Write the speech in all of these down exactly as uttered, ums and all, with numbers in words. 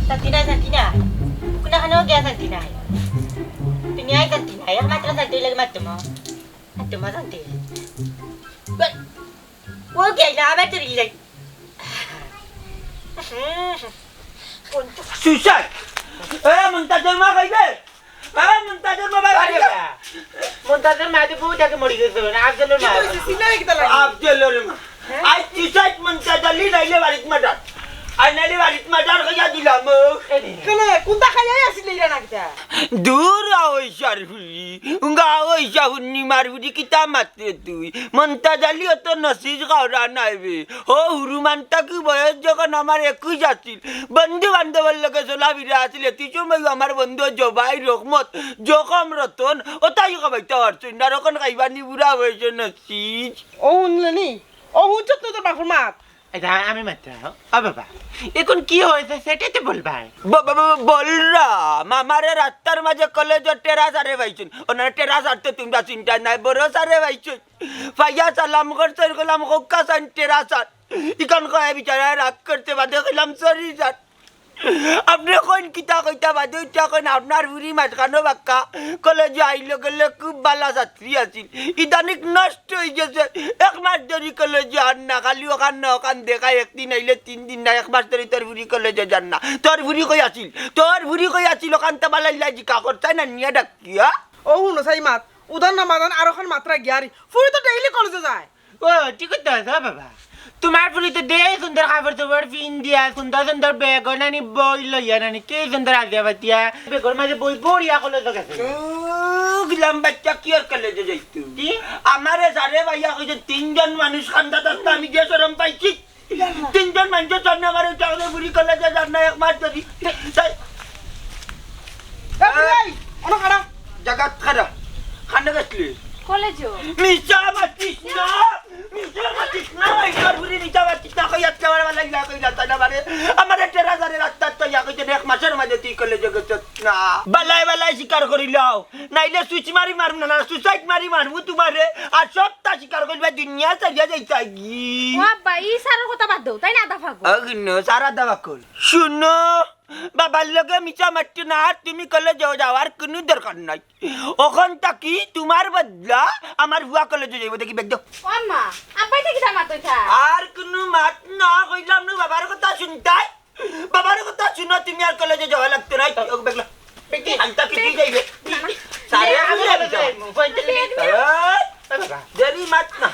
শান্তি নাই, শান্তি নাই। কোনখানো গিয়া শান্তি নাই। দুনিয়ায় শান্তি নাই। একমাত্র শান্তি লাগে মার তুমা। আর তুমা শান্তি। ও গেল, আবার চলে যাই। সুসাইড! এ, মন্তাজর মা কইবে? এ, মন্তাজর মা বাইরে আইবে? মন্তাজর মা তো বউ থাকে মরি গেছে, মানে আফজলর মা। আফজলর মা। হ্যাঁ? আই সুসাইড মন্তাজ আলী নাইলে বাড়িত মার্ডার। আর নাইলে বাড়িত মার্ডার কইয়া দিলাম, ও। কেনে? কোনটা খাইয়া আসিলে এরা না কিতা? দূর আ ওই সার ফুরি। উঙ্গা ওই সাহুন্নি মার ফুরি কিতা মাত্রে তুই। মন্তাজ আলী অত নসিজ খাওরা নাই বে। ও হুরুমান তাকি বয়স যখন আমার একুশ আছিল, বন্ধু বান্ধবর লগে চলাফিরা আছিল, এতি সময় আমার বন্ধু জবাই রহমত, জখম রতন, ওতাই খাবাইতে পারছইন না, আর অখন খাইবানি বুড়া বয়সে নসিজ। ও হুনলে নি? ও হুনছত না তোর বাপর মাত? এটা আমি মাত্র, ও বাবা, এখন কি হয়েছে সেটা তো বলবায়। ব-, ব-, ব-, বলরাম, আমারে রাস্তার মাঝে কলেজর টেরা সারে পাইছইন। ওনার টেরা সার তো তুমরা চিন্তা নাই, বড় সারে পাইছইন। পাইয়া সালাম করছইন, কইলাম, "কউক্কা চাইন টেরা সার।" ইখান কয়ে বিচারায় রাগ করতে বাদে কইলাম, "সরি স্যার।" আপনে কইন কিতা কইতা বাদে উঠা কইন, আপনার ফুরি মাঝখানো বাক্কা কলেজো আইলো গেলে খুব বালা ছাত্রী আছিল। ইদানিক নষ্ট অই গেছে। এক মাস ধরি কলেজো আর না, খালি অখান না অখান দেখায়, একদিন আইলে তিন দিন না, এক মাস ধরি তোর ফুরি কলেজো যার না। তোর ফুরি কই আছিল? তোর ফুরি কই আছিল? অখানতা বালা ইলা জিকা করতায় না নিয়া ডাকিয়া। ও হুনো সাইমাত, উদান না মাদান আর অখান মাত্রা গিয়ারি। ফুরি তো ডেইলি কলেজো যায়। ও, ঠিক কথা আছে, ও বাবা। তুমার ফুরি তো দেই সুন্দর কাপড় চোপড় পিন্দিয়া, সুন্দর সুন্দর ব্যাগ নানি, বই লইয়া নানি, কি সুন্দর আজিয়া বাতিয়া। ব্যাগর মাঝে বই ভরিয়া কলেজো গেছে। ও, গিলাম বাচ্চা কি আর কলেজো যাইতো? কি? আমারে সারে পাইয়া কইছে, তিনজন মানুষ কান্দাত আছলা, আমি যে শরম পাইছি। তিনজন মানুষর সামনে আমারে উঠা করে ফুরি কলেজো যার না এক মাস ধরি। তাই এ ফুরি, এই, অনো খাড়া। জাগাত খাড়া। কানো গেছলে? কলেজো। মিছা মাতিস না। মিছা মাতিস না। এই তোর ফুরি মিছা মাতিস না। কই আজকে আমার বালা ইলা কইলা তাই না মানে? আমারে টেরা সারে রাস্তাত থইয়া কইছে, "এক মাসর মাঝে তুই কলেজো গেছস না।" বালায় বালায় স্বীকার করিলাও। নাইলে সুইচ মারি মারমু না, না, সুসাইড মারি মারমু তুমারে। আর সবতা স্বীকার করিবা, দুনিয়া ছাড়িয়া যাইতাগি। ও আব্বা, ই সারর কথা বাদ দেও, তাইন আধা পাগল। অগুন, সার আধা পাগল। হুনো, বাবার লগে মিছা মাতিও না, আর তুমি কলেজো যাওয়ার কুনু দরকার নাই। অখন থাকি তুমার বদলা আমার ফুয়া কলেজো যাইবো, দেখি ব্যাগ দেও। ও আম্মা, আব্বায় দেখি দামাত অইতা। আর কুনু মাত না কইলাম নু, বাবার কথা হুনতায়। বাবার কথা হুনো, তুমি আর কলেজো যাওয়া লাগতো নায়। ও ব্যাগ লও। ব্যাগ দে। আনতা কি তুই যাইবে? না, না। সারে, আমি আমি যাইতাম। যাইতাম। ব্যাগ দে। এই, দেরি মাত না।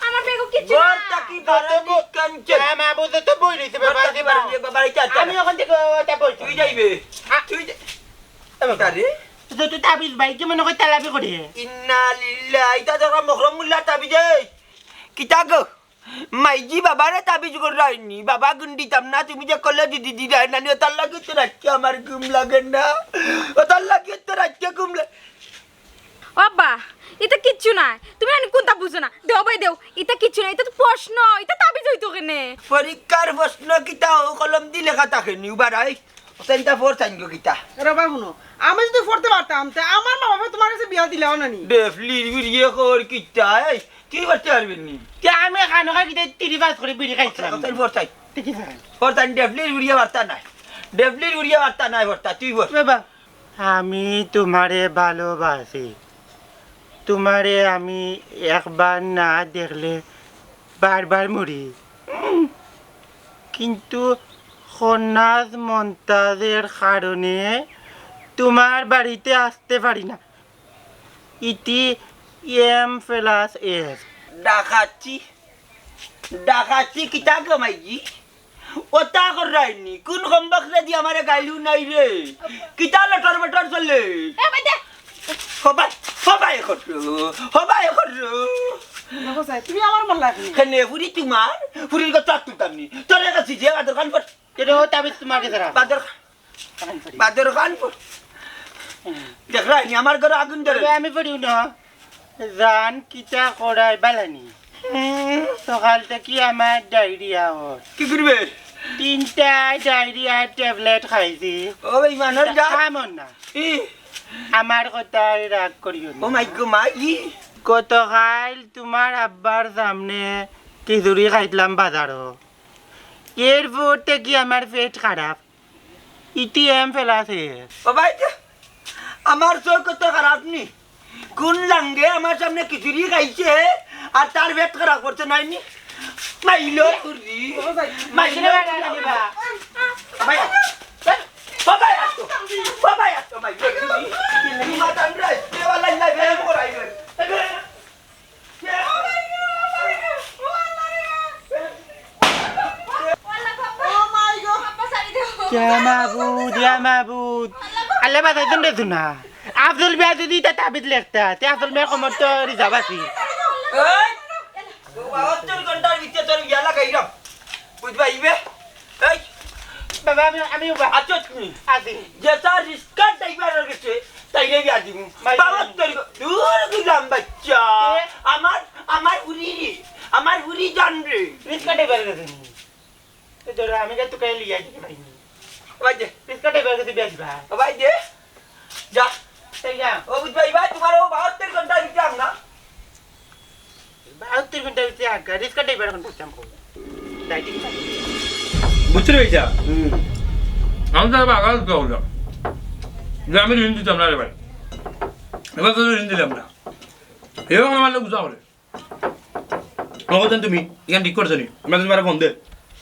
আমার ব্যাগো কিচ্ছু ঘর নাই। থাকি বারানি কাঞ্চন। হ্যাঁ, মা, বুঝে তো বই রইছে, ঘর বাবা, থাকি বাবা। বারানি, বাবা, এই চাচা। আমি অখান থাকি ওটা বই। তুই যাইবে। আ- তুই যা-, এ বাবা। আরে? তো তুই তাবিজ ভাই, কি মনে করি তালাবি করে? ইন্না লিল্লাহ, ইটা তো মহরম মোল্লার তাবিজ, এই। কিতা গো? মাইজি বাবারে তাবিজ কররায়নি, বাবা গুন দিতাম না, তুমি যে কলেজো দি দিরায় নানি, অতার লাগি তো রাইতে আমার ঘুম লাগে না, অতার লাগি তো রাইতে ঘুম লাগে। ও আব্বা, ইতা কিচ্ছু নায়, তুমি নানি কুনতা বুঝো না। দেও ভাই দেও, ইতা কিচ্ছু নায়, ইতা তো প্রশ্ন, ইতা তাবিজ অইতো কেনে? পরীক্ষার প্রশ্ন কিতা অউ কলম দি লেখা থাকে নি, উবারাই? অখানতা পড় চাইন গো কিতা? এ বাবা হুনো, আমি যদি পড়তে পারতাম, তে আমার মা বাবায় তুমার গেছে বিয়া দিলাও না নি। ডেফলির বুড়িয়ে কর কিতা, এই, তুই পড়তে পারবি নি? তে আমি খানো খাই কিতা তিরি পাস করে বিড়ি খাইছিলাম। অখান পড় চাইন। তে কি চাইন? পড় চাইন, ডেফলির বুড়িয়ে পারতা নায়। ডেফলির বুড়িয়ে পারতা নায়, পড়তা, তুই পড়। বাবা। আমি তুমারে ভালোবাসি। তুমারে আমি একবার না দেখলে বারবার মরি। উম, কিন্তু খন্নাজ মন্তাজের কারণে তুমার বাড়িতে আসতে পারি না। ইতি এম প্লাস এস। ডাকাতি, ডাকাতি কিতা গো মাইজি? অতা কররায়নি, কুন কমবখতে দি আমারে গাইল হুনাইরে? কিতা লটর বটর চলে? এ, বাইদে। হবাই, হবাই করো, হবাই করো। দেখো সাই, তুমি আমার মন লাগে। কেনে ফুরি তুমার, ফুরির কথা তুলতাম নি। তোরে কাছে যে বাদর খান পড়। এটা ও তাবিজ তুমার গেছে রাখ। বাদর খান পড়। বাদর খান পড়। দেখরায়নি, আমার ঘরো আগুন ধরে। তবে আমি পড়িও না। জান কিতা করায় বালানি। হুম। সকাল থাকি আমার ডায়রিয়া অর। কি করবে? তিনটা ডায়রিয়া ট্যাবলেট খাইছি। ও বেইমানর জাত। কাম অর না। ই। আমার কথায় রাগ করিও না। ও মাই গো মাই। গতকাল তুমার আব্বার সামনে খিচুড়ি খাইছলাম বাজারো। এরপর থাকি আমার পেট খারাপ। ইটি এম ফেলাছে। ও ভাই, আমার চোখ তো খারাপ নি। কোন লাঙ্গে আমার সামনে খিচুড়ি খাইছে আর তার পেট খারাপ করছে নাইনি? মাইলো তুরি। মাইলো তুরি। বাবা, বাবা, আসো। বাবা, আসো, মাইলো তুরি। মাতাম রে, এবার লাই লাই বের করাই রে। ইয়া মাবুদ, ইয়া মাবুদ। আল্লাহ বাঁচাইছেন রে সোনা। আফজল মিয়া যদি ইটা তাবিজ লেখতা, তে আফজল মিয়ার কমর তো রিজার্ভ আছিল। এই, বাহাত্তর ঘন্টার ভিতরে তোর ইয়া লাগাইলাম। বুঝবা, ইবে? এই, বাবা, আমি, আমি উবা। আছো তুমি? আছি। যে স্যার রিক্সা ড্রাইভারের গেছে, তাইরে বিয়া দিমু। ভাই। বাবা, তোর দূর দিলাম বাচ্চা। এ? আমার, আমার হুরি রে, আমার হুরি জান রে। রিক্সা ড্রাইভারের গেছে নি? এ ধরো, আমি কে তুকে লিয়া দিতে পারিনি। ও ভাই দে। রিক্সা ড্রাইভারের গেছে বিয়া দিবা। ও ভাই দে। যা। এই যা। ও বুঝ ভাই, ভাই, তোমার ও বাহাত্তর ঘন্টা দিতে আম না। বাহাত্তর ঘন্টা ভিতরে আগে রিক্সা ড্রাইভার এখন করতাম কো। দাইটি কি? বুঝছো নি ভাইছা? হুম। আমি তো আবার আগাল তো হলাম। যে আমি ঋণ দিতাম না রে ভাই। এবার তো ঋণ দিলাম না। এবার আমার লোক বুঝা করে। কখন তুমি এখানে ঠিক করছো নি? আমরা তোমার ফোন দে।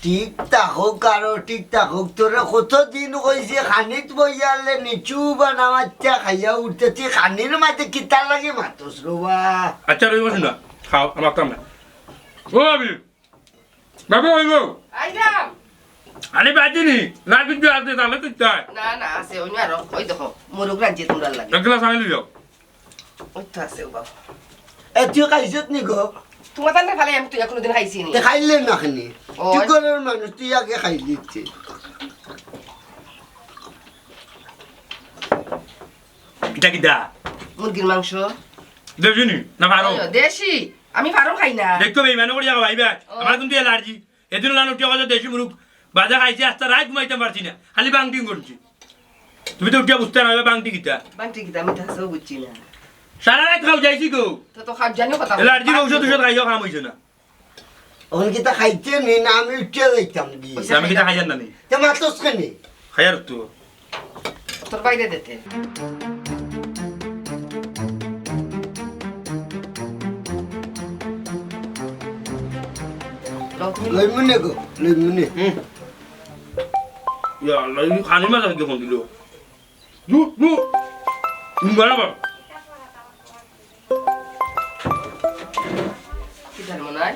ঠিক থাকুক আরো, ঠিক থাকুক। তোরে কতদিন কইছি খানিত বইয়ালে নিচু বানা মাত্তা খাইয়া উঠতে, তুই খানির মাঝে কিতার লাগি মাতস রে বা? আচ্ছা, রইব শুনা, খাও, আর মাততাম না। ও আবি, বাবা, ওই গো। আইরাম। আরে বাজি নি, না কিন্তু আছে, তাহলে তুই চাই। না, না, আছে, ওই না আরো, ওই দেখো, মুরগ রাজ্যে তোমরা লাগে। এক গ্লাস আনি লিও। ওই তো আছে, ও বাবা। এ, তুই খাইছত নি গো? তোমার তাহলে ফালাই আমি তুই এখনো দিন খাইছি নি। তে খাইলে না খানি। ও। তুই ঘরের মানুষ, তুই আগে খাইলি ইচ্ছে। এটা কিতা? মুরগির মাংস। দেশি নি? না ফার্ম? ওই, দেশি। আমি ফার্ম খাই না। দেখো বেইমানি করিয়া খাওয়াইবা। ও। আমার কিন্তু অ্যালার্জি। এদিন লান উঠিয়া কথা দেশি মুরগ। বাজা খাইছি, আস্তা রাইত ঘুমাইতাম পারছি না। খালি বাংটিং করছি। তুমি তো উঠিয়া বুঝতে না, বাংটি কিতা? বাংটি কিতা? আমি তো হাছাউ বুঝছি না। সারা রাইত খাও যাইছি গো। তো, তো খাও জানিও কথা। অ্যালার্জির ঔষধ ঔষধ খাইও, কাম অইছে না। অখন কিতা খাইতে নি না আমি উঠিয়া যাইতাম কি? আমি কিতা খাইয়ার না নি? তে মাতস কেনে? খাইয়ার তো। তোর বাইরে দিতে। লইমুনে গো, লইমুনে। হুম। ইয়া আল্লাহ, এই খালি মাছ আজকে ফোন দিল। দু, দু। তুমি বরাবর। কিতার মনে হয়?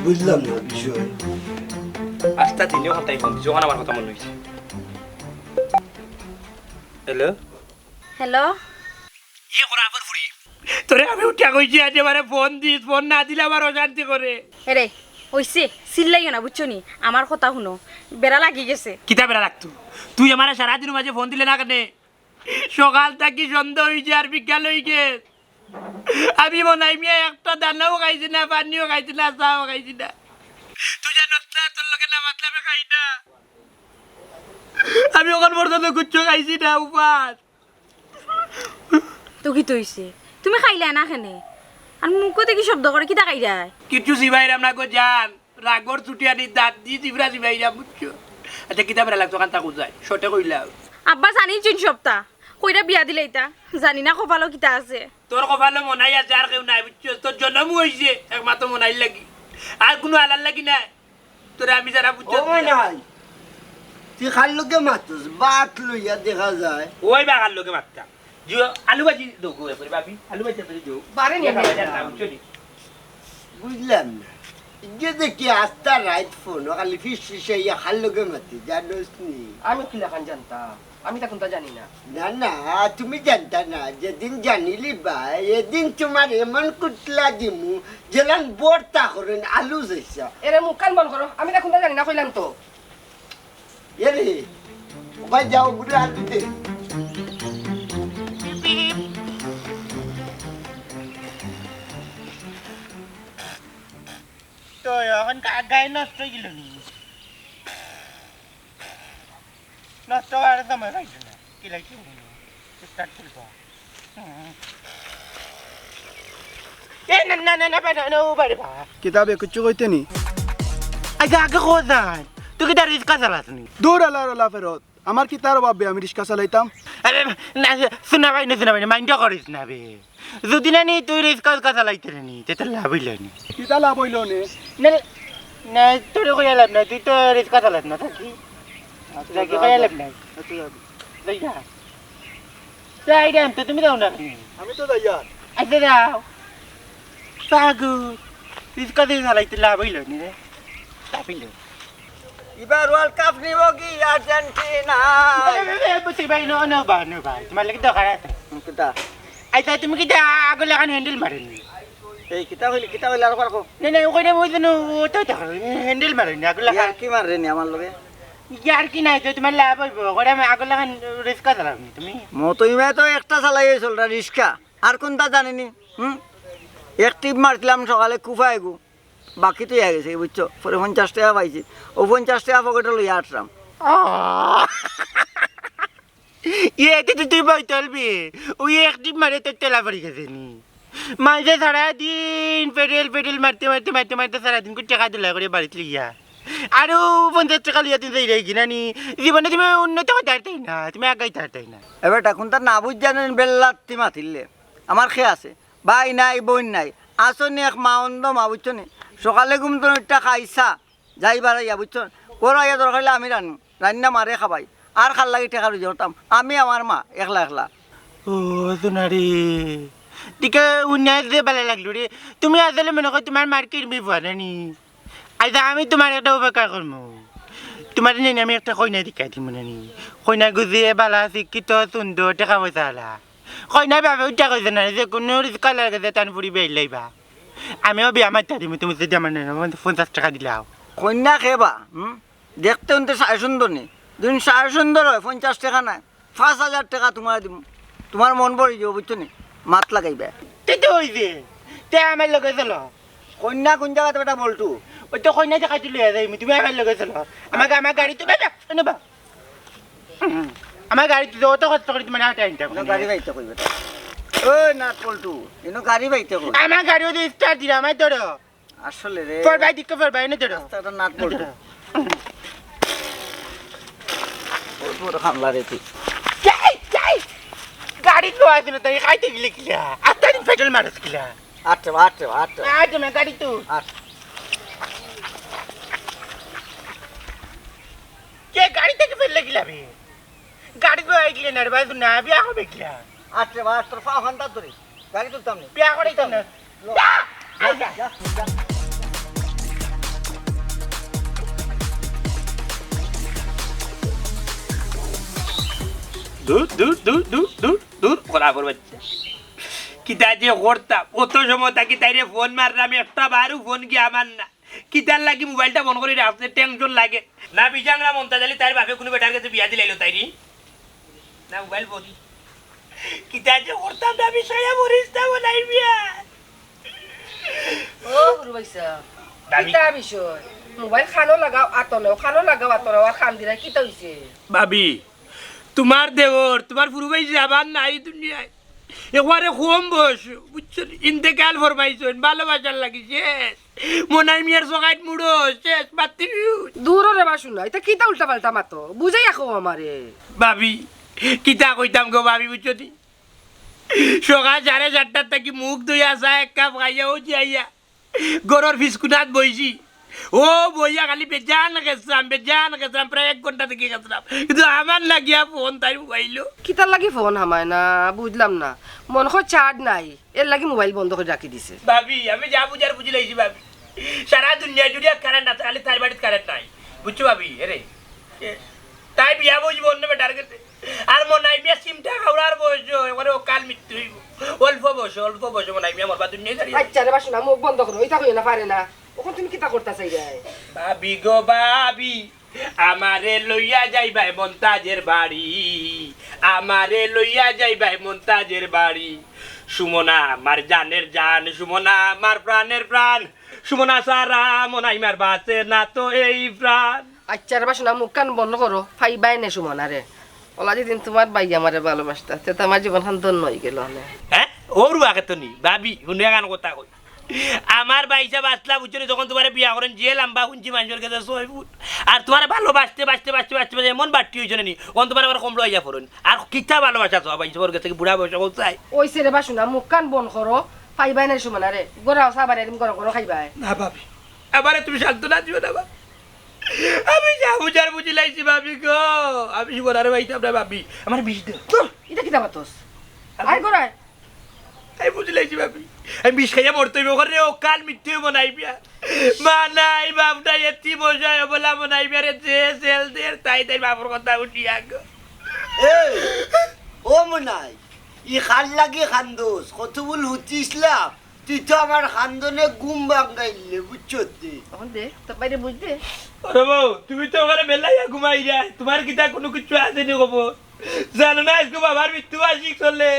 বুঝলাম না বিষয়। আস্তা দিনে কথাই ফোন দিছে, যখন আমার কথা মনে হইছে। হ্যালো? হ্যালো? ইয়ে করা আবার ফুরি। তোরে আমি উঠিয়া কইছি, আজ এবারে ফোন দিস, ফোন না দিলে আবার অশান্তি করে। এরে, অইছে, চিল্লাইও না, বুঝছো নি? আমার কথা হুনো, বেড়া লাগি গেছে। কিতা বেড়া লাগতো? তুই আমারে সারাদিন মাঝে ফোন দিলে না কেনে? সকাল থাকি সন্ধ্যা অইছে আর বিকাল অই গেছে। আমি মনাই মিয়া একটা দানাও খাইছি না, পানিও খাইছি না, চাও খাইছি না। তুই জানোস না, তোর লগে না মাতলে আমি খাই না। আমি অখন পর্যন্ত কিচ্ছু খাইছি না, উপাস। তো কিতা অইছে? তুমি খাইলায় না কেনে? আর মুখো দেখি শব্দ করে, কিতা খাইরায়? কিচ্ছু চিবাইরাম না গো জান, রাগর চুটি আনি দাঁত দি চিবরা চিবাইরাম, বুঝছো? আচ্ছা, কিতা বেড়া লাগতো, কান্তা কোথায়? শর্টে কইলাম। আব্বা জানিছইন সবতা, কইরা বিয়া দিলাইতা, জানি না কপালো কিতা আছে। তোর কপালো মনাই আছে, আর কেউ নাই, বুঝছো? তোর জনম অইছে একমাত্র মনাইর লাগি, আর কুনু আলার লাগি নাই। তোরে আমি যারা বুঝছো ও মনে না। হয়। তুই কার লগে মাতস? বাত লইয়া দেখা যায়। ওই বা কার লগে মাততাম? জিও, আলু ভাজি দেও গো, এরপরে ভাবি, আলু ভাজি, ভাজি দেও। বারে নিয়ে দেখা যায় না, বুঝছো নি? বুঝলাম না। ইগে দেখি আস্তা রাইত ফোন, খালি ফিস ফিসাইয়া কার লগে মাতে, জানোস নি? আমি কিলাখান জানতাম? আমি তা কুন্তা জানি না। না, না, তুমি জানতা না। যেদিন জানিলিবা, এদিন তুমার এমন কুটলা দিমু, যেলান বর্তা করেন আলু যাইছা। এরে মুখ কান বন্ধ করো, আমি তা কুন্তা জানি না, কইলাম তো। এরে, ভাই যাও, বুড়া আলু দে। তো অখন কা-, গাড়ি নষ্ট অই গেল নি? নষ্ট অওয়ার সময় পাইছো না। কি লাগছে? স্টার্ট খুলবো। হুম। এ না, না, না, না, না, না, ও বারে বা। কিতাবে কিচ্ছু কইতে নি? আগে, আগে কো যাই। তুই কিতা রিক্সা চালাস নি? দূর আল্লাহ আল্লাহ ফেরত। আমার কিতার অভাব বে, আমি রিক্সা চালাইতাম? আরে না, সোনা ভাই না, সোনা ভাই না, মাইন্ড করিস না বে। যদি না নি তুই রিক্সা উক্সা চালাইতে রে নি, তে তোর লাভ অইল নি। কিতা লাভ অইল নে? না, না, তোরে কইয়া লাভ নাই, তুই তো রিক্সা চালাস না, থাকি। আচ্ছা, থাকি যা, কইয়া যা। লাভ নাই। আচ্ছা, যা। যাই যা। যাই রে, আমি তো তুমি যাও না। আমি তো যাই আর। আচ্ছা, যাও। পাগল। রিক্সা দিয়ে চালাইতে লাভ অইল নি রে। লাভ অইল। এবার ওয়ার্ল্ড কাপ নিব কি আর্জেন্টিনা? এ, এ, এ, বুঝছি ভাই, নো, নো ভাই, নো ভাই। তোমার লাগি দরকার আছে। কিতা? আচ্ছা, তুমি কিতা আগর লাখান হ্যান্ডেল মারো নি? এই কিতা কইলে, কিতা কইলে আর কও। না, না, ওখানে ওই জন্য ও তো দেখো, হ্যান্ডেল মারো নি, আগর লাখান। ইয়ার কি মাররে নি আমার লগে? ইয়ার কি নাই তো, তোমার লাভ অইব। ওখানে আমি আগর লাখান রিক্সা চালাও নি তুমি। মতইমা তো একটা চালাই চলরা রিক্সা। আর কোনটা জানি নি? হুম? এক টিপ মারছিলাম সকালে কুফা এগু। বাকি তো ইয়া গেছে, বুঝছো? পরে পঞ্চাশ টেকা পাইছি। ও পঞ্চাশ টেকা পকেটে লইয়া আটরাম। আহ! ইয়ে, এতে তো তুই বই তুলবি। ওই এক টিপ মারে তোর তেলা পড়ি গেছে নি। মাইরে সারাদিন পেডেল, পেডেল মারতে, মারতে, মারতে, মারতে সারাদিন করে টেকা দিলা করে বাড়িত লইয়া। আরো পঞ্চাশ টেকা লইয়া তুমি যাই রে কি নানি? জীবনে তুমি উন্নত করতে পারতাই না, তুমি আগাইতে পারতাই না। এ বেটা, কোনটা না বুঝ জানেন, বেল্লাত্তি মাতিলে। আমার খে আছে, ভাই নাই, বইন নাই, আসো নি এক মা অন্ধ মা, বুঝছো নি? সকালে ঘুম তো একটা খাইছা, যাই বাড়াইয়া, বুঝছো? করো আইয়া দরকার অইলে আমি রান্না, রান্না মারে খাবাই। আর খার লাগি টেকা রুজি করতাম? আমি আমার মা, একলা একলা। ও, সোনারি। দিকে উন্নয় যে বালা লাগলো রে। তুমি আসলে মনে কর তোমার মার কিরমি ফুয়া নানি? আচ্ছা, আমি তোমার একটা উপকার করমু। তোমার নানি আমি একটা কইনা দেখাই দিমু নানি। কইনা গুজিয়ে বালা, শিক্ষিত, সুন্দর, টেকা পয়সা আলা। কইনা ভাবে উঠা কইছে না, যে কোনো রিক্সাআলার গেছে তান ফুরি বেইলাইবা। আমিও বিয়া মাইতা দিমু, তুমি যদি আমার নানি পঞ্চাশ টেকা দিলাও। কইনা খেবা, হুম? দেখতে হুনতে সাড়ে সুন্দর নি। দিন সাড়ে সুন্দর হয়, পঞ্চাশ টেকা নাই, পাঁচ হাজার টেকা তোমার দিমু। তোমার মন ভরি যাবো, বুঝছো নি? মাত লাগাইবে। তে তো হইছে, তে আমার লগে চলো। কইনা কোন জাগাত বেটা বল্টু? ওই তো কইনা দেখাইতে লইয়া যাইমু, তুমি আমার লগে চলো। আমাকে, আমার গাড়ি তো বেটা, এনে বা। আমার গাড়িত যত কষ্ট করি তোমার আটে আনতাম না, না। গাড়ি বাইতে কই বেটা? ওই নাট বল্টু, এনো গাড়ি বাইতে কই? আমার গাড়ি ওই যে স্টার্ট দিলাম, এই ধরো। আসলে রে। ফোর বাই দিকে ফোর বাই, এনে ধরো। রাস্তাটা নাট বল্টু। বহুত বড় হামলা রে তুই। যাই, যাই। গাড়ি তো আছে না, তাই খাইতে গেলে কিলা? আস্তে দিন পেট্রোল মারস কিলা? আটটা, আটটা, আটটা। আটটা, গাড়ি তো। আট। কে গাড়ি থেকে ফেললে কিলা বে? গাড়ি তো আইলে না রে ভাই, তুই না বিয়া হবে কিলা? আটটা, আট, তোর পাও হান্তা ধরে। গাড়ি তুলতাম নি। বিয়া করে তো না। লো। যা, যা, যা, যা। দূর, দূর, দূর, দূর, দূর, দূর, খরাপর বাচ্চা। কিতা যে করতাম, অত সময় থাকি তাইরে ফোন মারলাম, একটা বারও ফোন কি আমার না। কিতার লাগি মোবাইলটা বন্ধ করি রাখছে, টেনশন লাগে। না বিজাংরা মন্তাজ আলী, তাইর বাপে কোনো বেটার গেছে বিয়া দিলাইলো তাইরি। না মোবাইল বন্ধ। কিতা যে করতাম না, বিষয়ে মরিস না বলাই বিয়া। ও গুরু ভাইসাব, দামি। কিতা বিষয়? মোবাইল খানো লাগাও, আতো নেও, খানো লাগাও, আতো নেও, আর খান দিরা, কিতা হইছে? ভাবি, তোমার দেওর, তোমার ফুরু ভাই যাবার নাই দুনিয়ায়। একবারে কম বয়স, বুঝছো নি? ইন্তেকাল ফরমাইছইন, ভালোবাসার লাগি শেষ। মনাই মিয়ার সকাইত মুড়ো, শেষ, বাত্তি ফিউজ। দূর রে বা শুনা, এটা কিতা উল্টা পাল্টা মাতো? বুঝাই রাখো আমারে। ভাবি, কিতা কইতাম গো ভাবি, বুঝছো নি? সকাল সাড়ে চারটার থাকি মুখ ধুইয়া চা এক কাপ খাইয়া ও যাইয়া ঘরর ফিসকুনাত বইছি। ও বইয়া খালি বেজান গেছলাম, বেজান গেছলাম, প্রায় এক ঘন্টা থাকি গেছলাম। কিন্তু আমার লাগিয়া ফোন তাইর মোবাইলো। কিতার লাগি ফোন হামায় না, বুঝলাম না। মনে হয় চার্জ নাই, এর লাগি মোবাইল বন্ধ করি রাখি দিছে। ভাবি, আমি যা বুঝার বুঝি লাইছি ভাবি। সারা দুনিয়া জুড়িয়া কারেন্ট আছে, খালি তাইর বাড়িত কারেন্ট নাই। বুঝছো ভাবি? এরে, এ, তাই বিয়া বইব অন্য বেটার গেছে। আর মনাই মিয়া সিমটা খাওয়ার বয়স, এবারে অকাল মৃত্যু হইব। অল্প বয়স, অল্প বয়স মনাই মিয়া মরবা দুনিয়া ছাড়িয়া। আচ্ছা রে বাসনা, মুখ বন্ধ করো, এটা কইও না, পারে না। অখন তুমি কিতা করতা চাইরায়? ভাবি গো ভাবি, আমারে লইয়া যাইবায় মন্তাজের বাড়ি, আমারে লইয়া যাইবায় মন্তাজের বাড়ি। সুমনা আমার জানের জান, সুমনা আমার প্রাণের প্রাণ, সুমনা সারা মনাই মার বাঁচে না তো এই প্রাণ। আচ্ছা রে বাসনা, মুখ কান বন্ধ করো, পাইবায় নে সুমনারে। ওলা যেদিন তোমার ভাই আমারে ভালোবাসতা, তে তো আমার জীবন খান ধন্য হয়ে গেল অনে। হ্যাঁ? ওর আগে তো নি, ভাবি, হুনে গান কথা কই। আমার ভাইসাব আছলা বুঝছো নি, যখন তুমারে বিয়া করইন, যে লাম্বা হুনছি মানষর গেছে ছয় ফুট। আর তুমারে ভালোবাসতে, বাসতে, বাসতে, বাসতে, বাসতে এমন বাট্টি অইছো না নি, অখন তুমার আবার কমলো আইয়া পড়ইন। আর কিতা ভালোবাসা তো ভাইসাবর গেছে, কি বুড়া বয়সে কেউ চায়? অইছে রে বা হুনা, মুখখান বন্ধ করো, পাইবায় না সুমানারে। ঘরো আও, চা বানাইরাম, গরম গরম খাইবায়। না ভাবি, আমারে তুমি সান্ত্বনা দিও না বা। আমি যা বুঝার বুঝিলাইছি ভাবি গো, আমি সুমানারে পাইতাম না ভাবি, আমারে বিষ দেও। ধুর, ইটা কিতা মাতস? আমি আয় ঘরো আয়। আমি বুঝিলাইছি ভাবি, আমি বিষ খাইয়া মরতে অইবো। ওখানে অকাল মৃত্যু অইবো মনাই মিয়ার। মা নাই, বাপ নাই, এতিম অসহায় অবলা মনাই মিয়ারে যে জেল দের, তাই তাই বাপর কথা উঠি আগো। এই, ও মনাই, ই কার লাগি কান্দস? কতবুল হুতিছলাম, তুই তো আমার কান্দনে ঘুম ভাঙ্গাইলে, বুঝছত নি? অখন দে, তোর বাইরে বুঝ দে। ওরে বউ, তুমি তো ওখানে বেলাইয়া ঘুমাই যায়, তুমার কিতা কুনু কিচ্ছু আছে নি খবর? জানো না আইজকু বাবার মৃত্যু বার্ষিক চলে?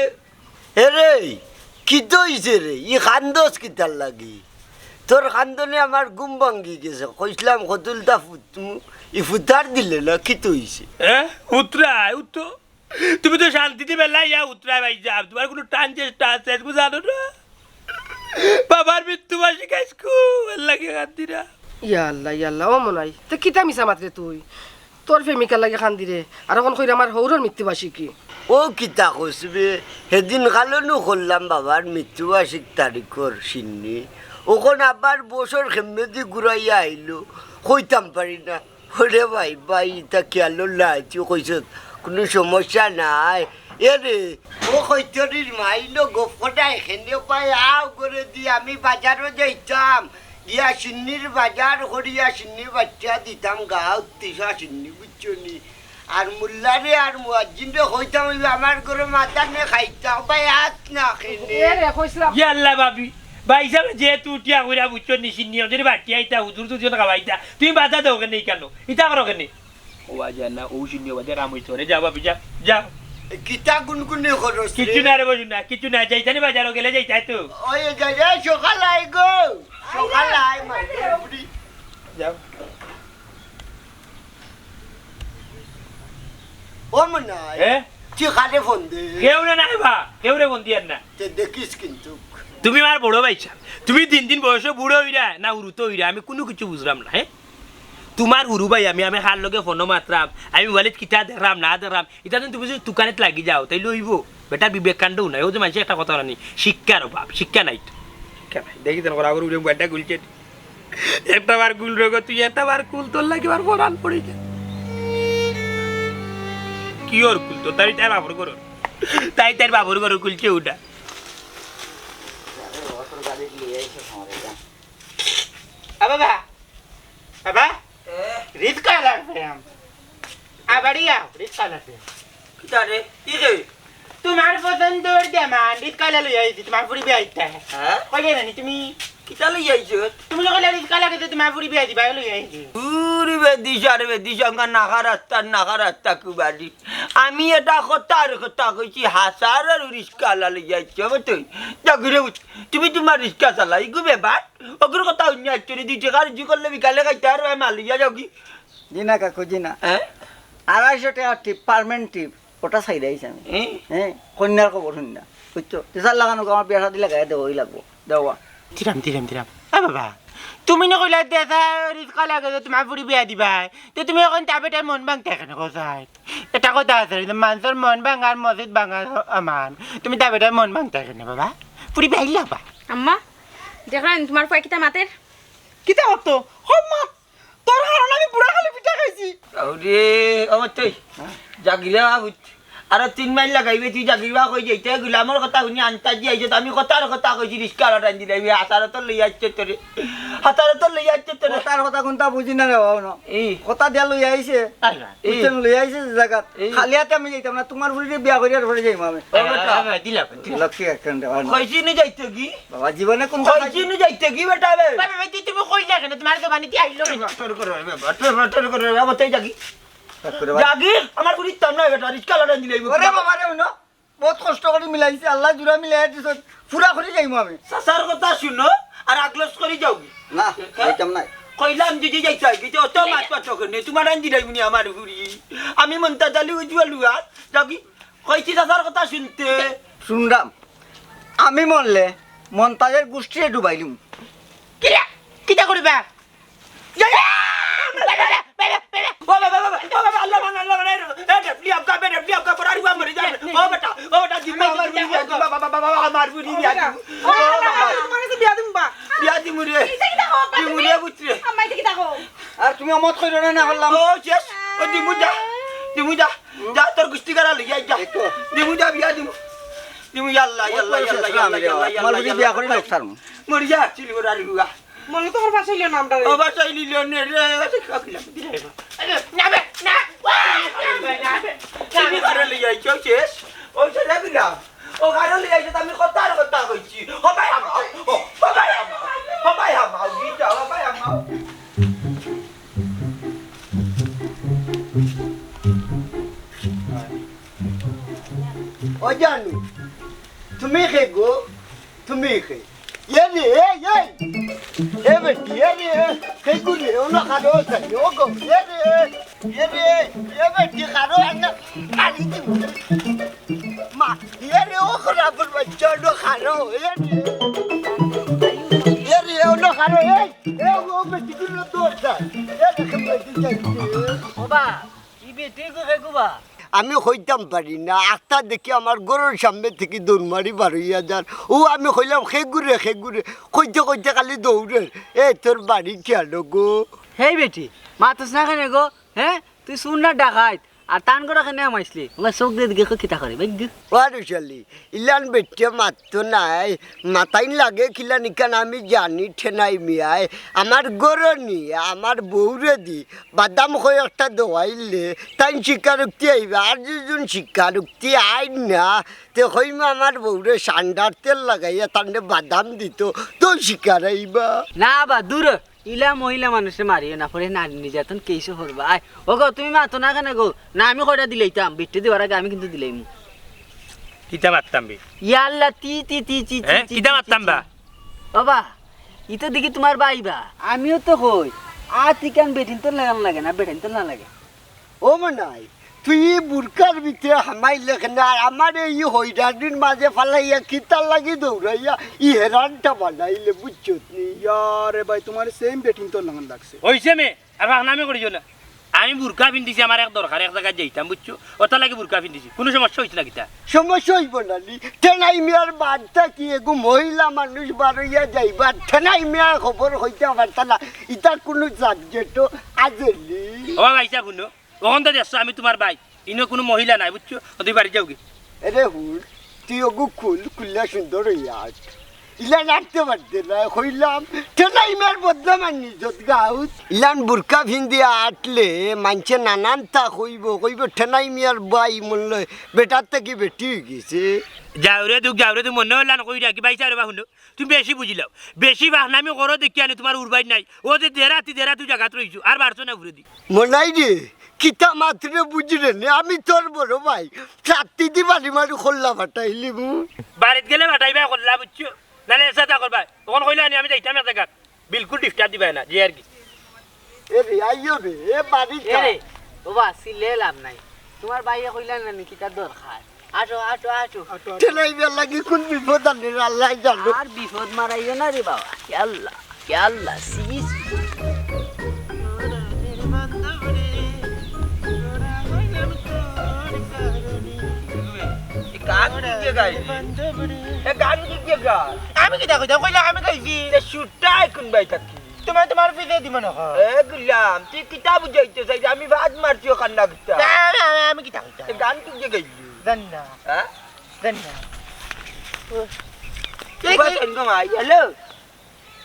এরে, কিতা অইছে রে? ই কান্দস কিতার লাগি? তোর কান্দনে আমার ঘুম ভাঙ্গি গেছে। কইছলাম কতলতা ফুতমু, ই ফুতার দিলে না, কিতা অইছে? এ? উতরায়, উতো। তুমি তো শান্তিতে বেলা ইয়া উতরায় ভাইসাব। তুমার কুনু টান চেষ্টা আছে, তুমি জানো না? বাবার মৃত্যু বার্ষিক আইজকু, এর লাগি কান্দিরাম। ইয়া আল্লাহ, ইয়া আল্লাহ, ও মনাই, তে কিতা মিছা মাতরে তুই? তোর প্রেমিকার লাগি কান্দিরে, আর অখন কইরে আমার হউরর মৃত্যু বার্ষিকী। ও কিতা কস বে? হেদিন কালো নু করলাম বাবার মৃত্যু বার্ষিক তারিখর শিন্নি। অখন আবার বছর কেমনেদি ঘুরাইয়া আইলো, কইতাম পারি না। ওরে ভাই, ভাই, ইতা খেয়াল নাই, তুই কইছস, কুনু সমস্যা নাই। এরে, ও কইতরির মাইলো গফ কটায় খেনে পাই, আও করে দি, আমি বাজারো যাইতাম, গিয়া শিন্নির বাজার করিয়া শিন্নি বাটিয়া দিতাম গাঁওত তিসা শিন্নি, বুঝছো নি? আর মোল্লারে আর মুয়াজ্জিনরে কইতাম, "ওই আমার ঘরো মাথা নে খাইতা, ভাই আত না খেনে।" এ রে, কইছলাম। ইয়া আল্লাহ ভাবি, ভাইসাবে যেহেতু উঠিয়া কইরা বুঝছো নি, শিন্নি যদি বাটিয়া ইতা হুজুর দুজন খাওয়াইতা, তুমি বাধা দেও কেনে কেনে? ইতা করো কেনে? ও বাজার না, ও শিন্নি ও বাজার, রাম হইছে, ওরে যা ভাবি, যা, যা। কিতা গুনগুনি করস রে? কিচ্ছু না রে, বসুন না, কিচ্ছু না, যাইতানি বাজারো গেলে যাইতায় তো। ওই যাই রে, সকাল আই গো, সকাল আই, মাই বুড়ি। যাও। ও মনাই, এ? তুই কারে ফোন দে? কেউরে নাই বা, কেউরে ফোন দিয়ার না। তে দেখিস কিন্তু। তুমি আমার বড় ভাইসাব, তুমি দিন দিন বয়সে বুড়া অইরা না হুরুতা অইরা, আমি কুনু কিচ্ছু বুঝরাম না, হে? তুমার হুরু ভাই আমি, আমি কার লগে ফোনো মাতরাম, আমি মোবাইলত কিতা দেখরাম না দেখরাম, ইতা তুমি যদি তুকানিত লাগি যাও, তাইলে অইবো? বেটা বিবেক কাণ্ডও নাই, অউ যে মানষে একটা কথা কয় না নি, শিক্ষার অভাব, শিক্ষা নাই তো। শিক্ষা নাই, দেখি তো, আগর উড়ে মোবাইলটা খুলছে। একটা বার গুল রোগ, তুই একটা বার কুল, তোর লাগি বার পরান পড়ি যায়। কি ওর কুল? তো তাই তার বাবুর ঘর, তাই তার বাবুর ঘর কুলছে ওটা। আ বাবা, বাবা, এ? রিস্কা লাগবে আম। আ বাড়ি আও, রিস্কা লাগবে। কিতা রে? কি রে? তুমার পছন্দর দেমান, রিস্কালা লই আইছি, তুমার ফুরি বিয়া দিতা। হ্যাঁ? কইলে না নি তুমি? কিতা লই আইছো? তুমি তো কইলা রিস্কা লাগে তো তুমার ফুরি বিয়া দিবা, লই আইছি। ফুরি বিয়া দিছ আর বিয়া দিছ, আমার নাগা রাস্তা, নাগা রাস্তা কুবাড়ি। আমি এটা কথার কথা কইছি, হাজার আর রিস্কালা লই আইছো, বুঝছো? জাগিরে বুঝ, তুমি তুমার রিস্কা চালাই, ইগু বেবার। অগুর কথা হুনিয়া আইছো রে, দুই টেকা রুজি করলে বিকালে খাইতে আর ভাই মাল লইয়া যাও কি? জি না কাকু, জি না। হ্যাঁ? আড়াইশো টেকা টিপ, পার্মানেন্ট টিপ। ওটা ছাইড়াইছি আমি। এ? হ্যাঁ, কইন্যার খবর হুনিয়া। বুঝছো? তে চার লাখান আমার বিয়া শাদি লাগাই দেওয়াই লাগবো। দেওয়া। Dirham, dirham, dirham. এ বাবা, তুমি না কইলা দেশা রিস্কা লাগে যে তুমার ফুরি বিয়া দিবায়। তে তুমি অখন তা বেটার মন ভাঙতে কেনে কোথায়? এটা কথা আছে, এই যে মানষর মন ভাঙা আর মসজিদ ভাঙা সমান। তুমি তা বেটার মন ভাঙতে কেনে বাবা? ফুরি বিয়া দিলা বা? আম্মা, দেখরায় নি তুমার ফুয়ায় কিতা মাতের? কিতা করতো? হম মা, তোর কারণে আমি বুড়া খালি পিঠা খাইছি। আরে, ও তুই, হ্যাঁ? জাগিরে বাবু, আরো তিন মাইল লাগাইবে, তুই জাগিরে বা কই যাইতে, গুলামর কথা হুনি আনতা দি আইছত, আমি কথার কথা কইছি, রিস্কা আলাদা দিলাই, হাতারত লই আইছে তোরে, হাতারত লই আইছে তোরে। কথার কথা কুনতা বুঝি না রে বাবু, না। এই। কথা দিয়া লই আইছে। আইবা। এই। বুঝছেন, লই আইছে যে জাগাত। এই। খালি হাতে আমি যাইতাম না, তুমার ফুরিরে বিয়া করিয়া আর পরে যাইমু আমি। আইবা, আইবা, দিলা, দিলা। লক্ষ্মী একখান দেওয়া না। কইছি নি যাইতে কি? বাবা, জীবনে কুনতা কইছি নি যাইতে কি বেটা রে? বাবা, ভাই, তুই তুমি কইলা কেনে? তুমার তো বাণীতে আইলো না। বাটর করে, বাটর, বাটর করে, বাবা, তুই যাগি। বাটর করে, বাবা। যাগি, আমার ফুরির তাম না বেটা, রিস্কা লড়াই দিলে। ওরে বাবা রে, হুনো, বহুত কষ্ট করি মিলাইছি, আল্লায় জুড়া মিলাই দিছইন, পুরা করি যাইমু আমি। চাচার কথা হুনো, আর আগলস করি যাওগি। না, হ্যাঁ? যাইতাম না। কইলাম যদি যাইতে হয়, কিন্তু অত মাত মাত করে নে, তুমার আইন দিলাই উনি আমার ফুরি। আমি মন্তাজ আলী উজ্জ্বল লুয়ার, যাওগি। কইছি চাচার কথা হুনতে। হুনরাম। আমি মরলে মন্তাজর গুষ্টিরে ডুবাইলিমু। কিলা? কিতা করিবা? ও বাবা, বাবা, ও বাবা, আল্লাহ বানা, আল্লাহ বানা, এ, এ, ডেফলি আবকা, বে, ডেফলি আবকা, পড়ার উয়া মরি যাবে। ও বেটা, ও বেটা, জিম্মা আমার বিয়া দিমু, বাবা, বাবা, বাবা, আমার বুড়ি বিয়া দিমু। ও বাবা, তোমার কাছে বিয়া দিমু বা। বিয়া দিমু রে। এটা কিতা কও? দিমু রে পুত্রে। আম্মা, এটা কিতা কও? আর তুমি আমত কইরো না, না করলাম। ও শেষ, ও দিমু যা, দিমু যা, যা তোর গুষ্টি গাড়া লইয়া যা। দিমু যা, বিয়া দিমু। দিমু, ইয়া আল্লাহ, ইয়া আল্লাহ, ইয়া আল্লাহ, ইয়া আল্লাহ, ইয়া আল্লাহ, ইয়া আল্লাহ, তোমার বুঝি বিয়া করি লোক সারমু। মরি যা, চিলি করে আর গুয়া। মনে তো আমার বাসায় লিও নামটা রে। ও বাসায় লিও নে রে, আরে কাকিলা, দিলে রে। আরে, না বে, না। তুমি কারে লই আইছো শেষ? ওই ছেলে দিলা। ও কারে লই আইছো, আমি কথা আর কথা কইছি। ও ভাই আমার, ও, ও ভাই আমার, ও ভাই আমার, ও ভাই আমার। ও জানু, তুমি কে গো? তুমি কে? এ রে, এই, এই। এ বেটি, এ রে, কে গো রে? ও না কারো চাই, ও গো, এ রে, এ রে, এ বেটি, কারো আনা, কালি দিব। মা, এ রে, ও খরাপর বাচ্চা, ও না কারো, এ রে। এ রে, ও না কারো, এই, এ ও বেটি, গুলো দৌড় যায়। এ দেখে বেটি যাইছে। ও বা, ই বেটি গো কে গো বা? আমি কইতাম পারি না, আখতা দেখি আমার ঘরর সামনে থাকি দৌড় মারি বার অইয়া যার। ও আমি কইলাম, "কে গো রে, কে গো রে।" কইতে কইতে খালি দৌড়ের। এ, তোর বাড়ি কিয়ানো গো? হেই বেটি, মাতস না কেনে গো? হে? তুই চুর না ডাকাইত? আর তান ঘরো কেনে হামাইছলি? ওলা চউখ দিয়া দেখো কিতা করে, বেগ্গু। ওয়ারে শালি, ইলান বেটিয়ে মাততো নায়, মাতাইন লাগে কিলান ইখান আমি জানি ঠেনাই মিয়ায়। আমার ঘরো নি, আমার বউরে দি, বাদাম কয়েকটা দেওয়াইলে, তাইন স্বীকারোক্তি আইবা। আর দুইজন স্বীকারোক্তি আইন না, তে কইমু আমার বউরে সান্ডার তেল লাগাইয়া তানরে বাদাম দিতো, তো স্বীকার আইবা। না বা, দূর। ইলা মহিলা মানুষরে মারিও না, পরে নারী নির্যাতন কেইসে করবা। আয়, ও গো, তুমি মাতো না কেনে গো? না, আমি কয়টা দিলাইতাম, বিট্টু দিবার আগে আমি কিন্তু দিলাইমু। কিতা মারতাম বে? ইয়াল্লা, তি, তি, তি, তি, তি, হ্যাঁ? তি, কিতা তি, মারতাম তি, বা? তি। ও বা, ই তো দেখি তোমার ভাই বা। আমিও তো কই, আত ইখান বেটিন্তর লাগান লাগে না, বেটাইন্তর লাগান লাগে। ও মনাই, তুই ই বুরকার ভিতরে হামাইলে কেনে? আর আমারে ই হয়রানির মাঝে ফালাইয়া কিতার লাগি দৌড়াইয়া ই হেরানটা বানাইলে, বুঝছো নি? ইয়ারে ভাই, তোমার সেম বেটিন্তর লাগান লাগছে। অইছে মে, আর ফাগনামি করিও না। আমি বুরকা পিন্দিছি, আমার এক দরকার, এক জাগাত যাইতাম, বুঝছো? ওটার লাগি বুরকা পিন্দিছি, কুনু সমস্যা অইছে না কিতা? সমস্যা অইবো না নি? ঠেনাই মিয়ার বাড়ি থাকি এগু মহিলা মানুষ বার অইয়া যাইবা, ঠেনাই মিয়ার খবর কইতা পারতা না, ইটা কুনু সাবজেক্টও আছেনি? ও ভাই সাব, হুনো, অখন তো দেখছো আমি তোমার ভাই, ইনো কুনু মহিলা নাই, বুঝছো? ও তুই বাড়ি যাওগি। এরে হুন, তুই ওগু খুল, খুললা সুন্দর অইয়া আট। ইলান আটতে পারতে না, কইলাম, ঠেনাই মিয়ার বদনাম আর নিজত গাউত। ইলান বুরকা ফিন্দিয়া আটলে মানষে নানানতা কইবো, কইবো, "ঠেনাই মিয়ার ভাই মনলয় বেটার থাকি বেটি অইগেছে।" যাও রে দুখ, যাও রে দুখ, মনে অইলান কই রাখি, ভাই সাব রে বা হুনো। তুমি বেশি বুঝিলাও, বেশি ফাগনামি করো দেখিয়া নি তোমার উরবাই নাই। ও যে দেরাতি দেরাতি জাগাত রইছো, আর বাড়ছো না ঘুরে দি। মনাই রে, কিতা মাতরে বুঝরে নে, আমি তোর বড় ভাই, ছাত্তি দি বাড়ি মারি খোল্লা ফাটাইলিমু। বাড়িত গেলে ফাটাইবা খোল্লা, বুঝছো? নালে এসাদা করবা। অখন কইলা নি আমি যাইতাম এক জাগাত, বিলকুল disturb দিবা না, যে আর কি। এ রে, আইও রে, এ বাড়ি এ রে, ও বা, সিলে লাভ নাই। তোমার ভাইয়ে কইলা না নি কিতা দরকার? আটো, আটো, আটো। ঠেনাই মিয়ার লাগি কুন বিপদ আনলে আল্লায় জানো। আর বিপদ মারাইও না রে বাবা। ইয়া আল্লাহ, ইয়া আল্লাহ, সি, সি। এ গান কে গায়? এ গান কে গায়? আমি কিতা কইতাম? কইলা আমি গাইছি। এ সুরটা কুন বায় থাকি? তোমার, তোমার পিছে দিব না। এ গুলাম, তুই কিতা বুঝাইতে চাইরে? আমি বাদ মারছি অখান না কিতা? না, না, না, আমি কিতা কইতাম? এ গান কে গাইলি? জানি না। হ্যাঁ? জানি না। ও। কে, কে? হ্যালো?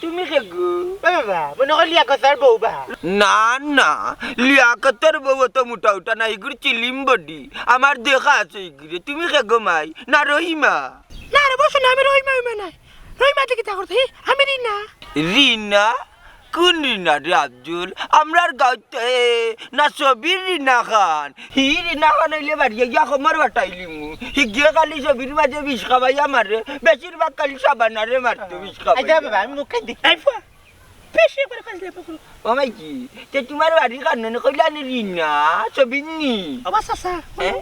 তুমি কে গো? ও বাবা, মনে করি লিয়াকতর বউ বা। না, না, লিয়াকতর বউ অত মোটা উটা না, ইগুর চিলিম body। আমার দেখা আছে ইগুরে। তুমি কে গো মাই? না রহিমা? না রে, বসো না, আমি রহিমা, রহিমা নাই। রহিমা তে কিতা করতে? হি, আমি রিনা। রিনা? কুন রিনা রে আব্দুল? আমরার গাউত তো এ না ছবির রিনা খান। হি রিনা খান অইলে বাড়ি গিয়া খমর ফাটাইলিমু। হি গিয়ে খালি ছবির মাঝে বিষ খাবাইয়া মারে। বেশিরভাগ খালি সাবানারে মারতো বিষ খাবাইয়া। আচ্ছা বাবা, আমি মুখ খাই দেখি। এই ফুয়া, বেশি একবার খাইলে পকড়ো। ও মাইজি, তে তোমার বাড়ি কানো নি? কইলা নি রিনা, ছবির নি? ও বা চাচা, হ্যাঁ?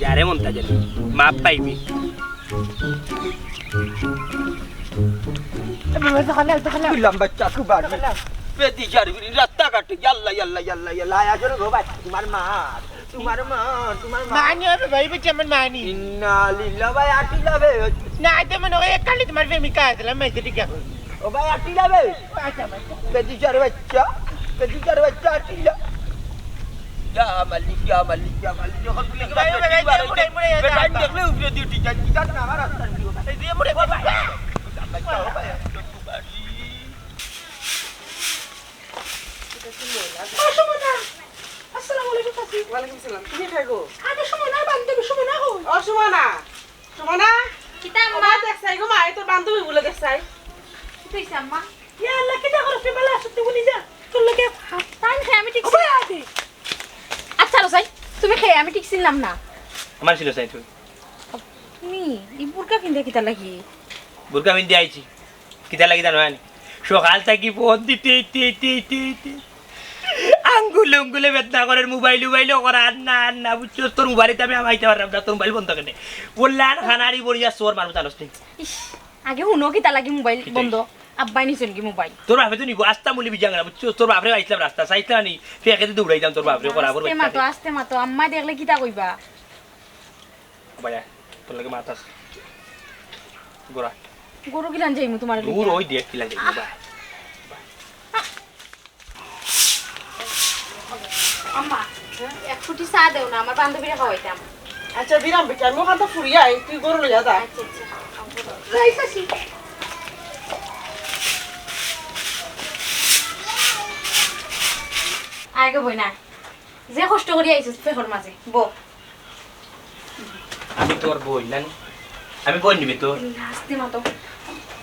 যারে মনটা জানি, মাফ পাইবি। এ বাবা, তো খালে, তো খালে। লম্বা চাকু বাড়ি। বেটি যার রাস্তাঘাটে, ইয়াল্লা, ইয়াল্লা, ইয়াল্লা, ইয়াল্লা, আয় আসলে গো ভাই, তোমার মা, তোমার মা, তোমার মা। মানি হবে ভাই, বুঝছি আমার মানি। ইন্না লিল্লাহ ভাই, আটিলা বে। না, আইতে মনে হয় এক কালি তোমার প্রেমিকা আসলে, আমি এসে ঠিক আছে। ও ভাই, আটিলা বে। আচ্ছা, ভাই। বেটি যার বাচ্চা, বেটি যার বাচ্চা, আটিলা। ইয়া মালিক, ইয়া মালিক, ইয়া মালিক, যখন তুমি ভাই, ভাই, ভাই, মুড়ে, মুড়ে, মুড়ে, বেটা, মুড়ে। দেখলে উপরে দিয়ে উঠি যায়, কি জানি না, আমার রাস্তা দিয়ে। এই দিয়ে মুড়ে, মুড়ে, মুড়ে। ও, সুমনা। আসসালামু আলাইকুম, চাচি। ওয়ালাইকুম সালাম। তুমি কে গো? আরে, সুমনা, বান্ধবী সুমনা কই? ও, সুমনা। সুমনা। কিতা আম্মা? ও মা, দেখছাই গো মা, এই তোর বান্ধবী বলে দেখছাই। কিতা হইছে আম্মা? ইয়া আল্লাহ, কিতা করছ তুই? বালা আছস তুই? বলি যা। তোর লগে তাই খেয়ে আমি ঠিক ও ভাই, আগে। আচ্ছা, রোজাই, তুমি খেয়ে আমি ঠিক চিনলাম না। আমার ছিল চাই তুই। তুমি এই বুরকা পিন্দে কিতা লাগি? বুরকা পিন্দে আইছি। কিতা লাগি জানো আনি? সকাল থাকি ফোন দিতে, দিতে, দিতে, দিতে, দিতে। আঙ্গুল উঙ্গুলে বেদনা করের, মোবাইল উবাইলও করা, আর না, আর না, বুঝছস? তোর মোবাইল আমি হামাইতে পারলাম না, তোর মোবাইল বন্ধ কেনে? বললে আর খানারি বড়িয়া চোর মানুষ জানোস নি? ইস, আগে হুনো কিতা লাগি মোবাইল কিতা বন্ধ? হইছে? আব্বাই নিছইন কি মোবাইল? তোর বাপে তো নিবো, আস্তা মুলি বিজাং না, বুঝছস? তোর বাপরে আইছলাম রাস্তা, চাইছলা নি, ফেকেতে দৌড়াইতাম তোর বাপরে, করা বড় আস্তে মাতো, আস্তে মাতো, আম্মায় দেখলে কিতা কইবা? ভাইয়া, তোর লগে মাত আছে। গোরা। গরু কিলান যাইমু তোমার দূর লইয়া? ওই দেখ কিলান যাইমু, আহ। ভাই। আম্মা, এক ফুটি চা দেও না, আমার বান্ধবীরে খাওয়াইতাম। আচ্ছা, দিলাম বেটি, আমি ওখান তো ফুরিয়া আই, তুই গরু লইয়া যা। আচ্ছা, আচ্ছা। যাই চাচি। আগে বই না। যে কষ্ট করি আইছস ফেকর মাঝে, বো। আমি তোর বই না নি? আমি বই নিবি তোর? আস্তে মাতো।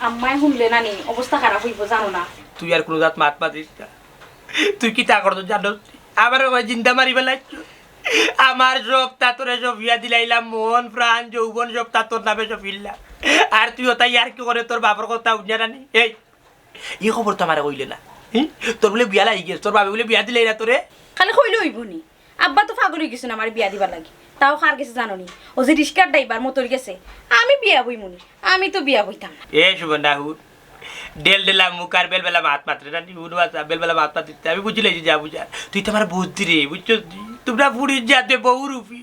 আম্মায় হুনলে না নি, অবস্থা খারাপ হইব, জানো না? তুই আর কোনো জাত মাত মাতিস না। তুই কিতা করছস জানোস? আমারে কয় জিন্দা মারি ফেলাইছস। আমার সব তা তোরে সব বিয়া দিলাইলাম, মন, প্রাণ, যৌবন সব তা তোর নামে সব ফিরলাম। আর তুই ওটাই আর কি করে তোর বাপর কথা উঠে না নি? এই, ই খবর তো আমারে কইলে না। হি? তোর বুলে বিয়া লাগি গেছে, তোর বাবে বুলে বিয়া দিলে না তোরে? খালি কইলে অইবো নি? আব্বা তো পাগল অই গেছইন আমারে বিয়া দিবার লাগি। তাও কার গেছে জানো নি? ও যে রিস্কার ড্রাইভার মতর গেছে। আমি বিয়া বইমু নি, আমি তো বিয়া বইতাম না। এ সুবর্ণা হুন, ডেল ডেলা মুখ আর বেলবেলা মাত মাতরে না নি, হুন বাসা, বেলবেলা মাত মাতরে। আমি বুঝিলাইছি যা বুঝার। তুই তো আমার বুঝ দিরে, বুঝছস নি? তোমরা ফুরির জাতে বহু রূপী।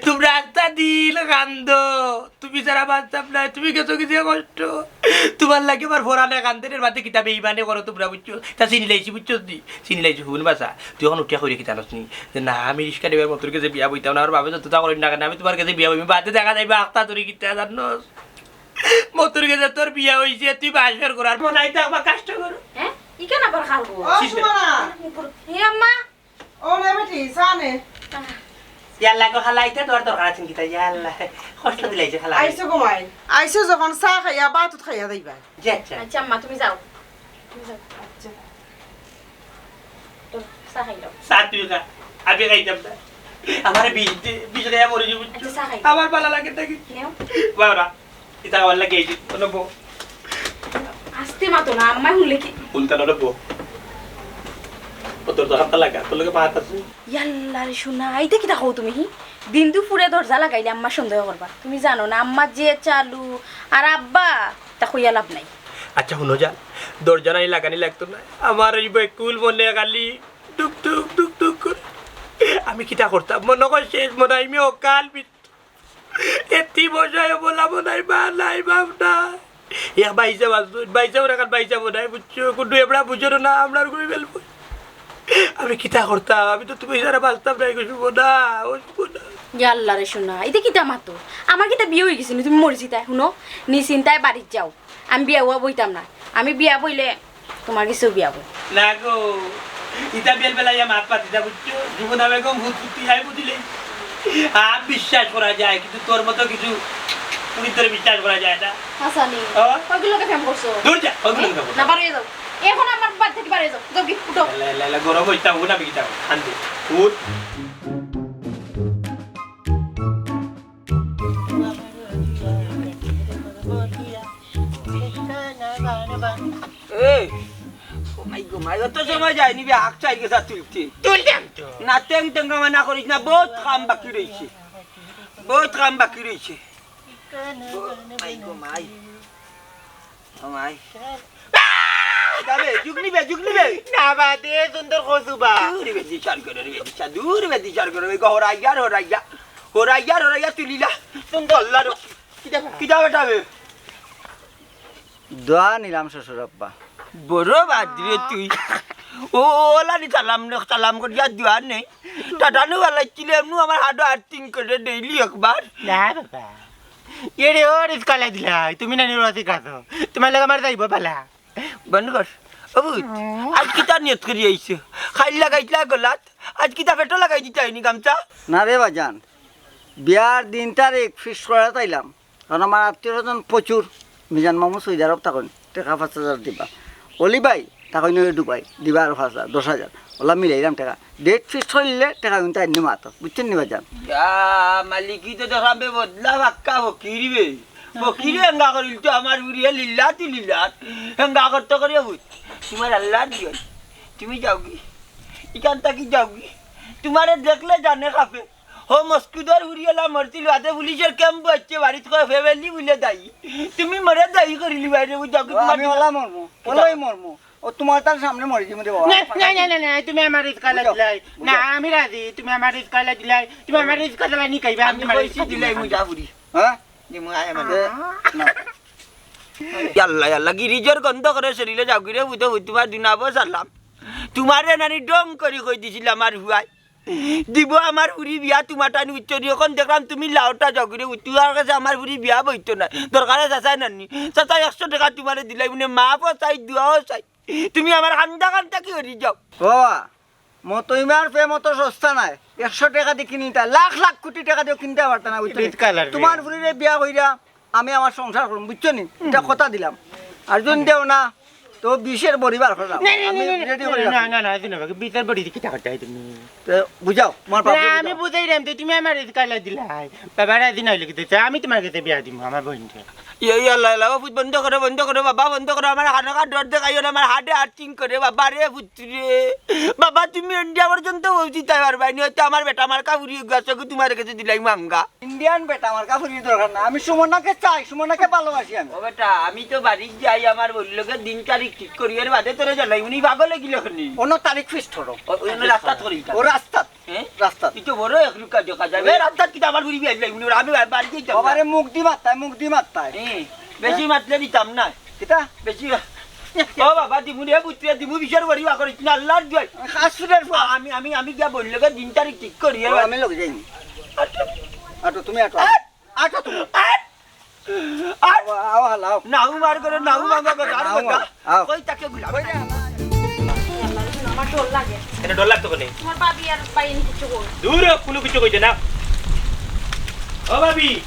তোমরা আস্তা দিন কান্দো, তুমি ছাড়া বাঁচতাম না, তুমি গেছো কি যে কষ্ট। তোমার লাগি আমার ফোরানে কান্দের, এর মাঝে কিতা বেইমানি করো তোমরা, বুঝছো? তা চিনিলাইছি, বুঝছো নি? চিনিলাইছি, হুন বাসা, তুই এখন উঠিয়া কইরে কিতা জানোস নি? যে না, আমি রিস্কা ড্রাইভার মতর গেছে বিয়া বইতাম না, আমার বাবে যতটা করি না কেন, আমি তোমার গেছে বিয়া বইমু, বাদে দেখা যাইবে আখতা তোরে কিতা জানোস? মতর গেছে তোর বিয়া হইছে, তুই বাসর করার মনে হয় তো আমার কষ্ট করো। হ্যাঁ? ইখান আবার কার গো? ও, সুমনা। এ আম্মা, ও নে বেটি, চা নে। ইয়াল্লা গো, খালা আইতে তোর দরকার আছে কিতা? ইয়াল্লা, কষ্ট দিলাইছে খালা। আইছো গো মাই। আইছো যখন চা খাইয়া, ভাত উত খাইয়া যাইবা। জি আচ্ছা। আচ্ছা আম্মা, তুমি যাও। তুমি যাও। আচ্ছা। তো চা খাই লও। চা তুই খা, আমি খাইতাম না। আমারে বিষ দে, বিষ খাইয়া মরি যাবো। আচ্ছা, চা খাই। আমার ভালা লাগে না কি? নেও। বাবা, ইতা আমার লাগে এই যে, কোনো বউ। আস্তে মাতো না, আম্মায় হুনলে কি? হুনতা না রে বউ। ও তোর তো হাতটা লাগা, তোর লগে মাত আছে। ইয়াল্লা রে সোনা, ইতা কিতা কও তুমি, হি? দিন দুপুরে দরজা লাগাইলে আম্মা সন্দেহ করবা। তুমি জানো না, আম্মা যে চালু, আর আব্বা তা কইয়া লাভ নাই। আচ্ছা, হুনো যান, দরজা নাই লাগানি লাগতো না। আমার এই বেকুল মনে খালি টুক টুক টুক টুক করে। আমি কিতা করতাম? মনে কর শেষ, মনে হয় আমি অকাল মৃত্যু। এতি বসায় বলা মনে হয় মা নাই, বাপ নাই। এক বাইসা বাঁচতো, বাইসা ওরা কার বাইসা মনে হয়, বুঝছো? কুন্ডু এবড়া বুঝো না, আমরা ওগুলো বেলবো। আমি কিতা করতাম? আমি তো তুমি ছাড়া বাঁচতাম না, এগো শুভ না, ও শুভ না। ইয়া আল্লাহ রে সোনা, ইতা কিতা মাতো? আমার কিতা বিয়া অই গেছে নি? তুমি মরি যিতায়, হুনো, নিশ্চিন্তায় বাড়িত যাও। আমি বিয়া হওয়া বইতাম না। আমি বিয়া বইলে তুমার গেছেউ বিয়া বই। না গো, ইতা বেল বেলাইয়া মাত পাতি যা, বুঝছো? জীবন আমি একদম ভূত ভূতি যাই বুঝিলে। আর বিশ্বাস করা যায়, কিন্তু তোর মতো কিছু পুরীর ধরে বিশ্বাস করা যায় না। হাসানি, ও? ওইগুলোকে ফেম করছো? দূর যা, ওইগুলো হুম? না, বাড়িয়ে যাও। এখন আমার বাড়ি থেকে বাড়িয়ে যাও। যাও কি, উঠো। লে, লে, লে, গরম হইতাম, উঠ, আমি কিতাম, শান্তি। উঠ। এই, ও মাই গো মাই, অত সময় যায়নি বে, হাক চাই গেছা তুলতে। তুলতাম তো। না, তেং তেং মানা করিস না, বহুত কাম বাকি রইছে। বহুত কাম বাকি রইছে। ও মাই গো মাই। ও মাই। যাবে, জুক নিবে, জুক নিবে। না বাদে, সুন্দর কচু বা। দূর বে, দিশার করে রে, দিশা, দূর বে, দিশার করে রে, হরাইয়া, হরাইয়া। হরাইয়া, হরাইয়া তুলিলা। সুন্দর আল্লাহ রে। কিতা, কিতা বেটা বে? দোয়া নিলাম শ্বশুর আব্বা। বড় বাদ রে তুই। ও, ওলা নি সালাম রে, সালাম করিয়া দোয়া নেই। টাটানো বালাইছিলে, এমনু আমার হাডো আর্থিং করে ডেইলি একবার। না বাবা। এরে ও রিস্কা লাই দিলাই, তুমি নানি রোজি কাছো। তোমার লগে আমার যাইবো বালা। বন্ধ কর। ও বুঝ, আজ কিতা নিয়ত করি আইছো? খাইল লাগাইছিলা গলাত, আজ কিতা পেটো লাগাই দিতে হয়নি গামছা? না রে বাজান, বিয়ার দিন তারিখ ফিক্স করা তাইলাম, কারণ আমার আত্মীয় স্বজন প্রচুর। মিজান মামু সৌদি আরব থাকইন, টেকা পাঁচ হাজার দিবা। অলি ভাই থাকইন ওই দুবাই, দিবা আরো পাঁচ হাজার, দশ হাজার। ওলা মিলাইলাম টেকা। ডেট ফিক্স করিলে টেকা কিন্তু আইনি মাতো, বুঝছইন নি বাজান? ইয়া, মালিকি তো দেখাবে বদলা বাক্কা ফকিরি বে। ফকিরি হেঙ্গা করিল তো আমার উড়িয়ে লিল্লা তুই লিল্লা। হেঙ্গা করতে করিয়া বুঝ। তোমার আল্লাহ দিও। তুমি যাওগি। ইখান থাকি যাওগি। তোমারে দেখলে জানে খাপে। হো মস্কুদর হুরিয়ালা মরছিল, আদে পুলিশের ক্যাম্প হচ্ছে, বাড়িত কয় ফ্যামিলি বুলে দায়ী। তুমি মরে দায়ী করিলি বাইরে, বুঝাও কি ও, তোমার আমি দিন- ওলা মরমু, ওলাই মরমু। ও তোমার তার সামনে মরি যিমু রে বাবা। না, না, না, না, না, তুমি আমার রিস্কা লাই দিলাই। না, আমি রাজি, তুমি আমার রিস্কা লাই দিলাই। তুমি আমার রিস্কা দিলাই নি খাইবা, আমি আমি তোমার কইছি রিস্কা দিলাই দিলাই। মুজা ফুরি। হ্যাঁ? দিমু আয় আমার। এ, না। ইয়াল্লা, ইয়াল্লা, গিরিজর গন্ধ করে শরীরে যাও গিরে, বুঝো, বুঝ, তোমার দিনাবো সালাম। তোমারে নানি ডং করি কই দিছিল আমার হুয়াই। দিব আমার ফুরি বিয়া তোমার টানি উচ্চরি। এখন দেখলাম তুমি লাউটা জগরে উঠি, আর কাছে আমার ফুরি বিয়া বইতো না। দরকারে চাচাই নানি। চাচা একশো টেকা তোমারে দিলাই, মানে মাফও চাই, দোয়াও চাই। তুমি আমার কান্দা কান্দা কি করি যাও? ও বাবা, মতইমার প্রেম অত সস্তা নায়। একশো টেকা দি কিনিতা, লাখ লাখ কোটি টেকা দিও কিনতা পারতা না, বুঝছো নি? তোমার ফুরিরে বিয়া কইরা আমি আমার সংসার করুম, বুঝছো নি? ইটা কথা দিলাম। আর যদি দেও না, তো বিশের বড়ি বার করলাম। না, না, আমি না, না, রেডি না, করি না, রাখছি। না, না, না, না, বিশের বড়ি দি কিতা করতে হয় তুমি? তো বুঝাও, তোমার না, বাপরে আমি বুঝাও। বুঝাইরাম তো, তুমি আমার কাছে কালা দিলাই। বাবা রাজি নাইলে কিতা, আমি তোমার কাছে বিয়া দিমু, আমার বইনরে। ইয়া, ইয়া, আল্লাহ, আল্লাহ, ও পুত, বন্ধ করো, বন্ধ করো, বাবা, বন্ধ করো, আমার হানো কার ডর দেখাইও না, আমার হার্টে আর্থিং করে, বাবা রে, পুত রে। বাবা, তুমি ইন্ডিয়া পর্যন্ত পৌঁছিতে পারবায় নি, হয়তো আমার বেটা আমার কাবুরি গেছে, তোমার কাছে দিলাই মাঙ্গা। ইন্ডিয়ান বেটা আমার কাবুরির দরকার না, আমি সুমনাকে চাই, সুমনাকে ভালোবাসি আমি। ও বেটা, আমি তো বাড়িত যাই, আমার বইনর লগে দিন তারিখ ঠিক করি, এর বাদে তোরে জানাই, উনি পাগল হয়ে গেলে হনি। অন্য তারিখ ফিক্স করো। ও, ওই অন্য রাস্তাত করি। ও রাস্তাত। হ্যাঁ? রাস্তাত। ই তো বড় এক লুকা দেখা যায়। এ, রাস্তাত কিতা আমার ঘুরি বিয়া দিলাই, উনি আমি বাড়ি যাইতাম না। বাবারে মুখ দি মারতায়, মুখ দি মারতায়। হ্যাঁ, বেশি মাতলে দিতাম না। কিতা? বেশি। ও বাবা, দিমু রে, বুঝতে দিমু, বিশাল বড়ি বার করিস না, আল্লাহর দোয়াই। আমি খাস ফুটের পর। আমি, আমি, আমি গিয়া বইনর লগে দিন তারিখ ঠিক করি, ও, এবার। আমি লগে যাইনি। আটো। আটো, তুমি আটো। আট! আটো তুমি। আট! আও, আও, হালাও। নাও মার করে, নাও মার করে, আও, আও। কই তাকে গুলা? কই রে? আমার ডর লাগে। এটা ডর লাগতো কেনে? তোমার ভাবি আর ভাই এনে কিছু কই? দূর হ, কোনো কিছু কইতে না। ও ভাবি,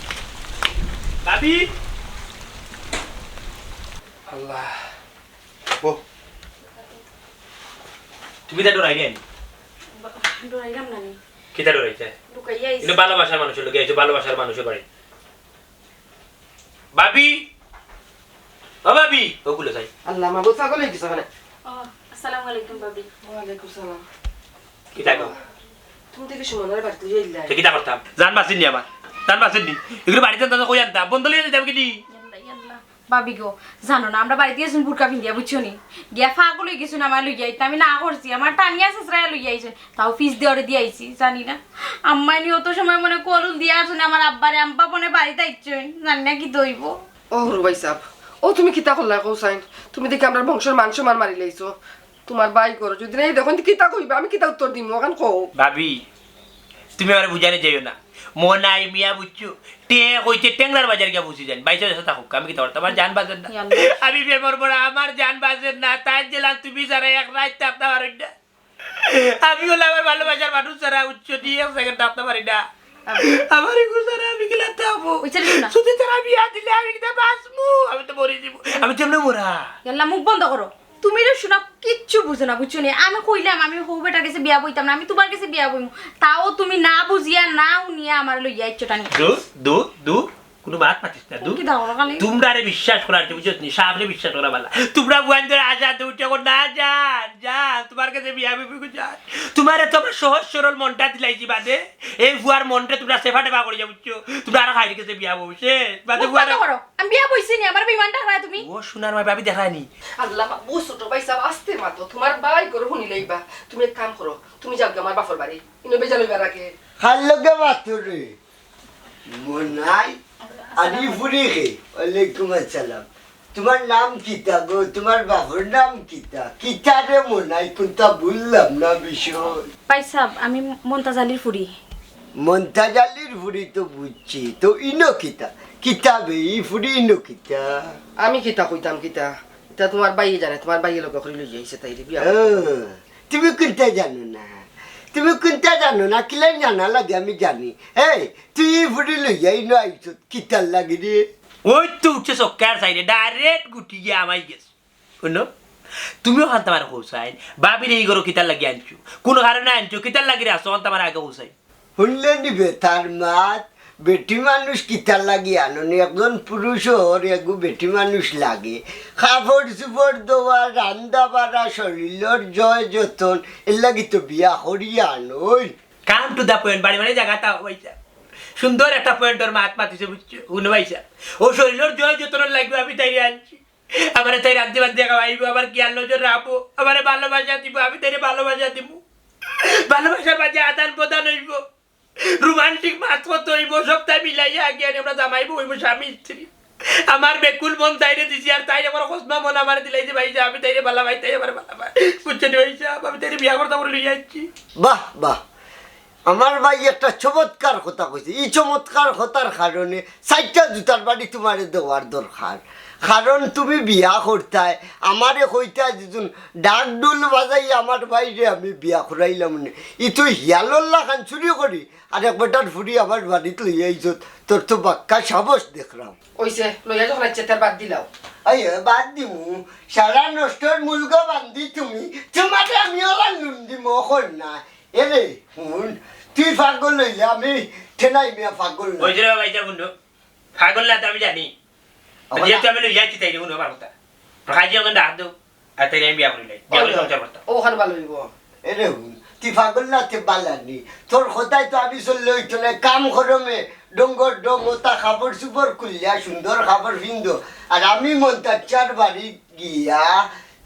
ভাবি। আল্লাহ। বউ। তুমি তো ডরাই রে? ডরাইলাম না নি। কিতা ডরাইতে? লুকাইয়া আইছি। এটা ভালোবাসার মানুষের লগে আইছো, ভালোবাসার মানুষের বাড়ি। ভাবি! ও ভাবি! ও কুলে যাই। আল্লাহ, মা বউ পাগল হয়ে গেছে ওখানে। ও, আসসালামু আলাইকুম ভাবি। ওয়ালাইকুম সালাম। কিতা গো? তুমি দেখি সুমনরে বাড়িত লইয়া আইলা। তে কিতা করতাম? জান বাঁচিনি আমার। জান বাঁচিনি। এগুলো বাড়িতে দাদা কই আনতাম? বন্ধ লইয়া দিতাম কি নি? ইয়াল্লা, ইয়াল্লা। ভাবি গো, জানো না, আমরা বাড়িত গেছুন বুরকা পিন্দিয়া, বুঝছো নি? গিয়া ফাগল অই গেছুন, আমারে লইয়া আইতা। আমি না করছি, আমারে টানিয়া ছেছড়াইয়া লইয়া আইছইন, তাও পিছ দিয়া ওরে দিয়া আইছি, জানি না। আম্মায় নি অত সময় মনে কলুল দিয়া আছইন আমার আব্বারে, আব্বা মনে বাড়িত আইছইন, জানি না কিতা অইবো। ও হুরু ভাইসাব, ও তুমি কিতা করলায় কও চাইন? তুমি দেখি আমরার বংশর মান সম্মান মারিলাইছো। তুমার ভাই ঘরো যুদি নাই দেখইন তে কিতা কইবা, আমি কিতা উত্তর দিমু, অখান কও। ভাবি, তুমি আমারে বুঝাইরে যাইও না। মনাই মিয়া বুঝছো, টেক অইতে টেংরার বাজার গিয়া বসি যাইন। ভাইসাব থাকউক্কা, আমি কিতা করতাম, আমার জান বাচের না। ইয়া আল্লাহ। আমি বেমর বড়া, আমার জান বাচের না। তাইন যেলা তুমি ছাড়া এক রাইত থাকতাম পারইন না। আমি অইলে আমার ভালোবাসার মানুষ ছাড়া উচ্চ দিয়ে এক সেকেন্ড থাকতাম পারি না। আমার এগু ছাড়া আমি কিলা থাকমু? ওই ছেলে না। যুদি তারা বিয়া দিলে আমি কিতা বাচমু? আমি তো মরি যিমু। আমি যেমনে মরা। ইয়াল্লা, মুখ বন্ধ করো। তুমি রে শোনা কিচ্ছু বুঝো না, বুঝছো নি? আমি কইলাম আমি হউ বেটার গেছে বিয়া বইতাম না, আমি তুমার গেছে বিয়া বইমু। তাও তুমি না বুঝিয়া না হুনিয়া আমারে লইয়া আইছো টানি। দূর, দূর, দূর। কুনু মাত মাতিস না, দূর। কি দাও না খালি? তুমরারে বিশ্বাস করার, বুঝছো নি? সাবরে বিশ্বাস করা ভালা। তুমরা বুয়াইন ধরে আশা তো উঠে না, জান, জান, তুমার গেছে বিয়া বইমু, জান। তুমারে তো আমার সহজ সরল মনটা দিলাইছি বাদে। এই ফুয়ার মনটা তুমরা সেফা টেফা করি যা, বুঝছো? তুমরা আরো খাইর গেছে বিয়া বউ, শেষ। বাদে মুখ ফুয়ার বন্ধ করো। আমি বিয়া বইছি নি, আমার বেইমানটা হারায় তুমি। ও সোনার মাই, ভাবি দেখায়নি। আল্লাহ, মা, বউ ছোট ভাইসাব, আস্তে মাতো। তুমার ভাই ঘরো হুনিলাইবা। তুমি এক কাম করো, তুমি যাওগি আমার বাপর বাড়ি। ইনো বেজাল অইবার আগে। কার লগে মাতো রে? মনাই, আর ই ফুরি কে? ওয়ালাইকুম আসসালাম। তুমার নাম কিতা গো? তুমার বাপর নাম কিতা? কিতা রে মনাই? কুনতা বুঝলাম না বিষয়। ভাইসাব, আমি মন্তাজ আলীর ফুরি। মন্তাজ আলীর ফুরি তো বুঝছি, তো ইনো কিতা? কিতা বে, ই ফুরি ইনো কিতা? আমি কিতা কইতাম কিতা? ইতা তুমার ভাইয়ে জানে, তুমার ভাইয়ে লগে করি লইয়া আইছে তাইরে বিয়া। হ্যাঁ, তুমি কুনতা জানো না? তুমি কুনতা জানো না? কিলা জানা লাগে আমি জানি। এই, তুই ই ফুরি লইয়া ইনো আইছত কিতার লাগি রে? ওই তো উঠছে চক্কার সাইডে, direct গুটি গিয়া আমাই গেছে। হুনো, তুমিও খান তামার কও চাইন, ভাবিরে ই ঘরো কিতার লাগি আনছো? কুনু কারণে আনছো? কিতার লাগি রে আছো? খান তামার আগে কও চাইন। হুনলে নি বেটার মাত, বেটি মানুষ কিতার লাগি আনো নি? একজন পুরুষর এগু বেটি মানুষ লাগে। কাপড় চুপড় ধোয়া, রান্দা বাড়া, শরীলর যয় যতন, এর লাগি তো বিয়া করিয়া আনো। ওই। Come to the point, বাড়ি বাড়ি জাগা তাও ভাইসাব। সুন্দর একটা point ওর মাত মাতিছে, বুঝছো? হুনো ভাইসাব, ও শরীলর যয় যতনর লাগি আমি তাইরে আনছি। আমারে তাই রান্ধি বান্ধি খাওয়াইবো, আমার খেয়াল নজর রাখবো, আমারে ভালোবাসা দিবো, আমি তাইরে ভালোবাসা দিমু। ভালোবাসার মাঝে আদান প্রদান অইবো, romantic মাত কত অইবো, সবতাই মিলাইয়া আগে আনি আমরা জামাই বউ অইবো, স্বামী স্ত্রী। আমার বেকুল মন তাইরে দিছি, আর তাই আমার খসমা মন আমারে দিলাইছে, ভাইসাব, আমি তাইরে ভালা পাই, তাই আমারে ভালা পায়। বুঝছো নি ভাইসাব, আমি তাইরে বিয়া করতাম বলে লইয়া আইছি। বাহ, বাহ। আমার ভাই একটা চমৎকার কথা কইছে। ই চমৎকার কথার কারণে চাইরটা জুতার বাড়ি তুমারে দেওয়ার দরকার। কারণ তুমি বিয়া করতায়, আমারে কইতায় যেজন ডাক ডুল বাজাই আমার ভাইরে আমি বিয়া করাইলাম নে। ই তুই হিয়ালর লাখান চুরি করি, আর এক বেটার ফুরি আমার বাড়িত লইয়া আইছত, তোর তো বাক্কা সাবস দেখরাম। অইছে, লইয়া যখন আইছে, তার বাদ দিলাও। আই, বাদ দিমু, সারা নষ্টর মূলগো বান্ধি তুমি, তুমারে আমি ওলা নুন দিমু, অখন না। এরে, হুন, তুই পাগল অইলে আমি ঠেলাই মিয়া পাগল না। ওই যে রে বাবা, ইটা হুনো। পাগল না তো আমি জানি। আবার যেহেতু আমি লইয়া আইছি, তাইরে হুনো আমার কথা। রাজি অখন ডাক দেও। আর তাইরে আমি বিয়া করি লাই। বিয়া করে ওই, সংসার করতাম। ওখানে ভালো অইবো। এরে হুন, তুই পাগল না তে বালা নি। তোর কথায় তো আমি চললে অইতো না। কাম করো মে, ডঙ্গর ডঙ্গতা কাপড় চুপড় খুলিয়া সুন্দর কাপড় পিন্দো। আর আমি মন্তাজ চাচার বাড়ি গিয়া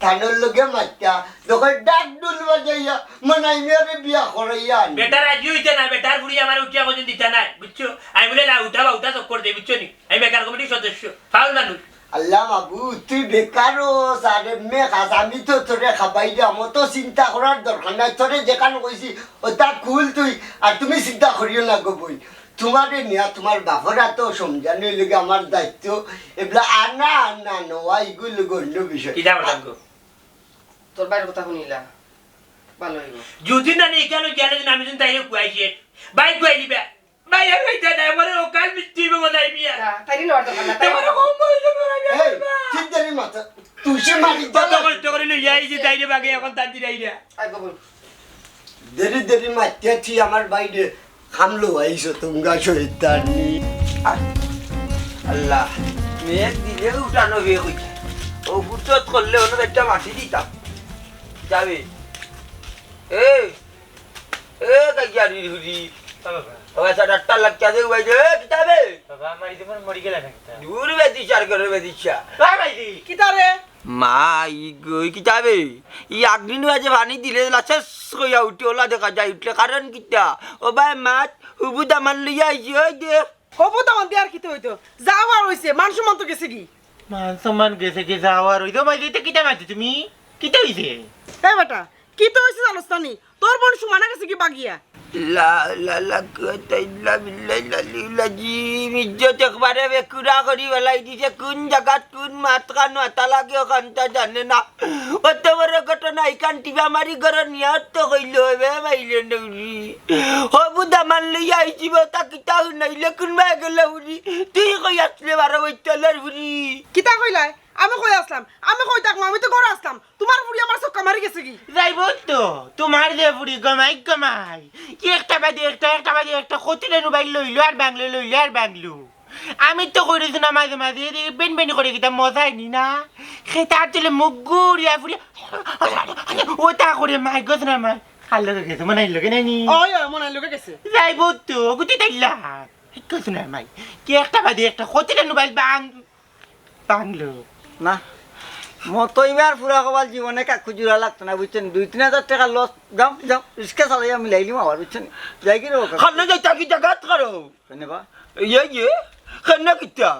তানর লগে মাতিয়া, যখন ডাক ডুল বাজাইয়া, মনাই মিয়ারে বিয়া করাইয়া আনি। বেটা রাজি অইতে না, বেটার ফুরি আমারে উঠিয়া কইছইন দিতা নায়, বুঝছো? আমি বলে লা উঠা বা উঠা চক্কর দেই, বুঝছো নি? আমি বেকার কমিটির সদস্য, ফাউল মানুষ। আল্লাহ মাবুদ, তুই বেকার অস, আর এমনে খাস, আমি তো তোরে খাবাই দিয়াম, অত চিন্তা করার দরকার নাই। তোরে যেখান কইছি, ওটা কুল তুই, আর তুমি চিন্তা করিও না গো বইন। তুমারে নিয়া তুমার বাপর আতো সমঝানি অইলো গি আমার দায়িত্ব। এবলা আনা, আনা, নেওয়া, ইগুলো অন্য বিষয়। কিতা করতাম গো? তোর ভাইর কথা হুনিলা, ভালো অইবো। যুদি না নি, কেন গেলে দিন আমি দিন তাইরে কুয়াইছি। ভাই কুয়াই দিবা। ভাই, আর ভাই, তাই না, আমারে অকাল মিষ্টি হইবো মনে হয় বিয়া। না, তাইরে নেওয়ার দরকার না, তাই আমারে কম বয়সে মনে হয় বিয়া এই, করবা। ঠিক জানি মাথা, তুই সে মারি কত কষ্ট করে লইয়া আইছি, তাইরে বাগে অখন তার দিলাই না। আয় গো বল। দেরি দেরি মাতিয়া তুই আমার বাইরে খামলো আইছো তুমরা শয়তানি। আল্লাহ, মেঘ দিলে উঠানো বিয়ে কইছে। ও ফুটত করলে অন্য একটা মাটি দিতাম। যাবে। এ, এ, গাইয়ারি হুরি। ও আচ্ছা, ডাক্তার লাগছে আছে ভাই যে, এ, কিতাবে? বাবা, আমার এই জীবন মরি গেল না কিতা? দূর বেদিশার করে বেদিশা। ভাই, ভাই, দি। কিতারে? মা, ই গই কিতাবে? ই আগদিন বাজে পানি দিলে ওলা শেষ কইয়া উঠে, ওলা দেখা যায় উঠলে। কারণ কিতা? ও ভাই, মাত, হুবু দামান লইয়া আইছি, ওই দে। হবু দামান দিয়ে আর কিতা হইতো? যাওয়া হইছে, মান সম্মান তো গেছে কি? মান সম্মান গেছে কি, যাওয়া হইতো? ভাই, এটা কিতা মারছো তুমি? কিতা হইছে? এ বেটা, কিতা হইছে জানোস না নি? তোর বোন সুমানা গেছে কি বাগিয়া? লা, লা, লা, কুয়াতা ইল্লা বিল্লাহিল আলিয়্যিল আজিম। ইজ্জত একবারে বেকুরা করি বেলাই দিছে। কোন জাগাত কোন মাত কানো আতা লাগে ওখানটা জানে না। অত বড় ঘটনা ইখান টিপা মারি ঘরো নিয়া তো কইলো, এ বাইলে নৌরি। হবু দামান লইয়া আইছি, বউতা কিতা হুনাইলে, কোন বায় গেল হুরি? তুই কই আসলে বারো বৈতলের হুরি? কিতা কইলায়? আমি কই আসলাম? আমি কই থাকবো? আমি তো ঘরে আসলাম। তোমার ফুড়ি আমার চক্কা মারি গেছে কি? যাইব তো, তোমার যে ফুড়ি গমাই গমাই, কি একটা বাদে একটা, একটা বাদে একটা, কতিটা মোবাইল লইলো আর ভাঙলো, লইলো আর ভাঙলো। আমি তো করিস না মাঝে মাঝে, এদিকে বেন বেন করে কিতা মজা হয়নি না? সে তার চলে মুখ ঘুরিয়া ফুড়ি, ও তা করে মাই গছ না মাই। কার লগে গেছে? মনাইর লগে নাইনি? ওই, ওই, মনাইর লগে গেছে। যাইব তো, গুটি তাইলা। গছ না মাই। কি একটা বাদে একটা, কতিটা মোবাইল ভাঙ, ভাঙলো। না, মতো ইবার পুরা কপাল জীবনে কাকু জুড়া লাগতো না, বুঝছেন? দুই তিন হাজার টাকা লস, যাও, যাও, রিক্সা চালাইয়া মিলাইলিম আবার, বুঝছেন? যাই কি রে, ও কাকু? খান্না যাই, তাকি জাগাত করো। কেনে বা? ইয়ে, ইয়ে, খান্না কিতা?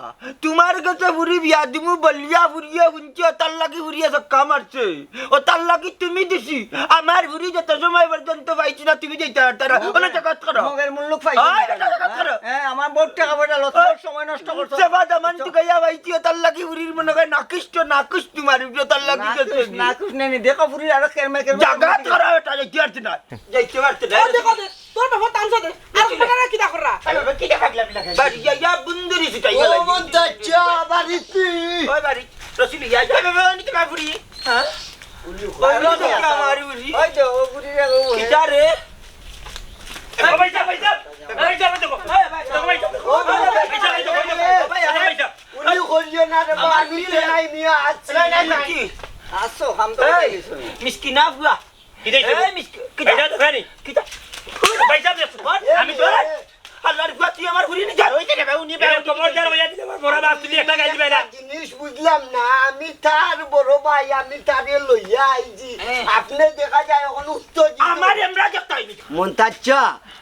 তোমার গেছে ফুড়ি বিয়া দিমু বলিয়া ফুড়িয়ে হুনছি, ও তার লাগি ফুড়িয়ে চক্কা মারছে। ও তার লাগি তুমি দিছি। আমার ফুড়ি যত সময় পর্যন্ত পাইছি না, তুমি যাইতে পারতা না। মগের ওলা জাগাত করো। মগের মুল্লুক পাইছি ওই, না। ওলা জাগাত করো। হ্যাঁ, আমার বউর টাকা পয়সা লস, ওই, বউর সময় নষ্ট করছো। সেবা দামান বুঝছো? তুকাইয়া পাইছি, ও তার লাগি ফুড়ির মনে হয় নাকুশ তো নাকুশ তোমার, ও তার লাগি নাকুশ, গেছে। নাকুশ নেনি, দেখো ফুড়ির আরো কেরমে কেরমে জাগাত করো, এটা যাইতে পারতে না। যাইতে পারতে না। ও দেখো, দে, তোর বাবা তামসা দে। আর বুঝলে? আপনারা কিতা কররা? আরে বাবা, কিতা পাগলামি লাগাই? বাড়ি যা, ইয়া, বুন্দুরি ছুটাই ও গেল। মন তো চা বাড়িতে। ওই বাড়ি, রসুলি, ইয়া, ইয়া। বাবা, উনি তো বাবুরি। হ্যাঁ? উনি ওই ঘরে তো না। আমার বুড়ি। ওই তো, ও বুড়ি রে, ও বুড়ি। কিতা রে? এ, ভাই সাহেব, ভাই সাহেব। ভাই সাহেব, দেখো। এ, ভাই সাহেব। ভাই সাহেব, দেখো। ও, ভাই সাহেব, ভাই সাহেব। ভাই সাহেব। উনি করিও না রে, আমার আমি তো নাই মিয়া, আছি। নাই, নাই, নাই। কি? আসো, হাম তো এই, মিসকিনা ফুয়া। কিতা হইছে? এই, মিস-, কিতা? ভাই সাহেব, দোকানি। কিতা? ভাই সাহেব, দেখো। আমি তো এ, এ। আল্লাহর ফুয়া, তুই আমার ঘুরি নি যা। ওই যে রে ভাই, উনি এ, ভাই, উনি কমর যার হইয়া দিলে আমার বড় বাপ, তুমি একটা গালি দিবে না। জিনিস বুঝলাম না, আমি তার বড় ভাই, আমি তারে লইয়া আইছি। হ্যাঁ। আপনি দেখা যায় এখন উত্তর দিতে আমার এমরা দেখতে হইনি। মন্তাচ্চা,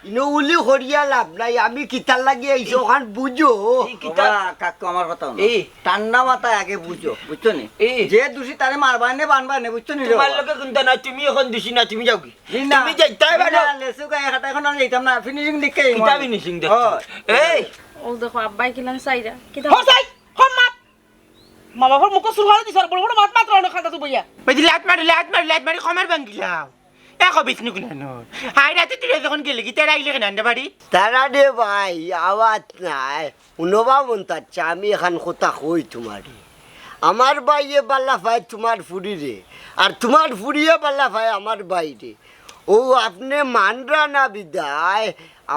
ইনো উলি করিয়া লাভ নাই, আমি কিতার লাগি আইছি, ওখান বুঝো। এই কিতা? বাবা, কাকু, আমার কথা হুনো। এই। ঠান্ডা মাথায় আগে বুঝো, বুঝছো নি? এই। যে দোষী তারে মারবা নে, বানবা নে, বুঝছো নি রে তোমার বাবা? লগে কুন্তা না, তুমি এখন দোষী না, তুমি যাও কি? জি না। তুমি যাইতাই জি না, পারো। লেসু গায়ে হাতা এখন আর যাইতাম না, finishing দেখে কিতা আইমু। Finishing দেখছো? ও। এই। ও দেখো, আব্বাই কিলান সাইরা। কিতা? হো সাই, হো মাত। মা বাবার মুখো সুরহাল দিছ, আর বড় বড় মাত মাত্র অনেক খাতা তো বইয়া। ভাই, লাত মারি, লাত মারি, লাত মারি, কমার ভাঙ্গিলাও। এক বিষ্ণু কুনানো। হাই রাতে তুই যখন গেলে কি, তারা আইলে কেন আন্ডা বাড়ি? তারা রে ভাই, আওয়াজ নাই। উনবা মন্তাচ্চা, আমি এখান কথা কই তোমারে। আমার ভাইয়ে বালা পায় তোমার ফুরিরে, আর তোমার ফুরিয়ে বালা পায় আমার ভাইরে। ও আপনে মানরা না বিদায়,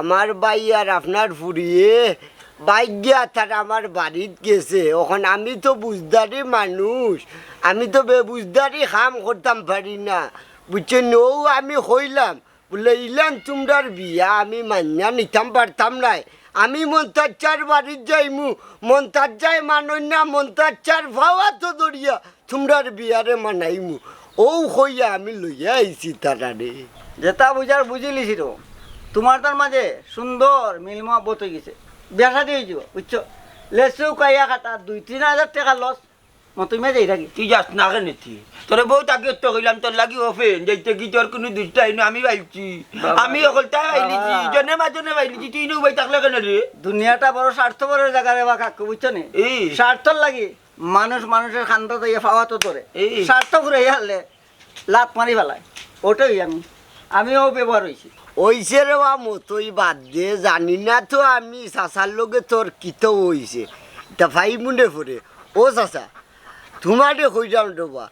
আমার ভাই আর আপনার ফুরিয়ে বাইগিয়া তারা আমার বাড়িত গেছে। অখন আমি তো বুঝদারি মানুষ, আমি তো বেবুঝদারি কাম করতাম পারি না, বুঝছইন? ও আমি কইলাম, বুলে, "ইলান তুমরার বিয়া আমি মানিয়া নিতাম পারতাম নায়। আমি মন্তাচ্চার বাড়িত যাইমু, মন্তাচ্চায় মানইন না, মন্তাচ্চার পাও আতো ধরিয়া তুমরার বিয়ারে মানাইমু।" অউ কইয়া আমি লইয়া আইছি তারারে। যেতা বুঝার বুঝিলিছি রো। তুমার তার মাঝে সুন্দর মিল মহব্বত অইগেছে। বিয়া শাদি অইযিবো, বুঝছো? লেসু কাইয়া খাতা দুই তিন হাজার টেকা লস। মতো মিয়া যাই থাকি। তুই যাস না কেনে তুই? তোরে বউত আগে তো কইলাম তোর লাগি open, যাইতে কি তোর কুনু দুষ্টাই না, আমি বাইলছি। বাবা। আমি অকলতা বাইলিছি, বাবা। জনে মাজনে বাইলিছি, তুই নু বাই থাকলে কেনে রে? দুনিয়াটা বড় স্বার্থপরের জাগা রে বা কাকু, বুঝছো নি? এই। স্বার্থর লাগি মানুষ মানুষের কান্দাত আইয়া পাও আতো ধরে। এই। স্বার্থ ফুরাইয়া হারলে লাত মারি ফালায়। ওটাই আমি, আমিও ব্যবহার অইছি। অইছে রে বা মতই বাদ দে, জানি না তো আমি চাচার লগে তোর কিতা অইছে। ইতা ভাই মনে পড়ে। ও চাচা, তুমারে কইরাম রে বা,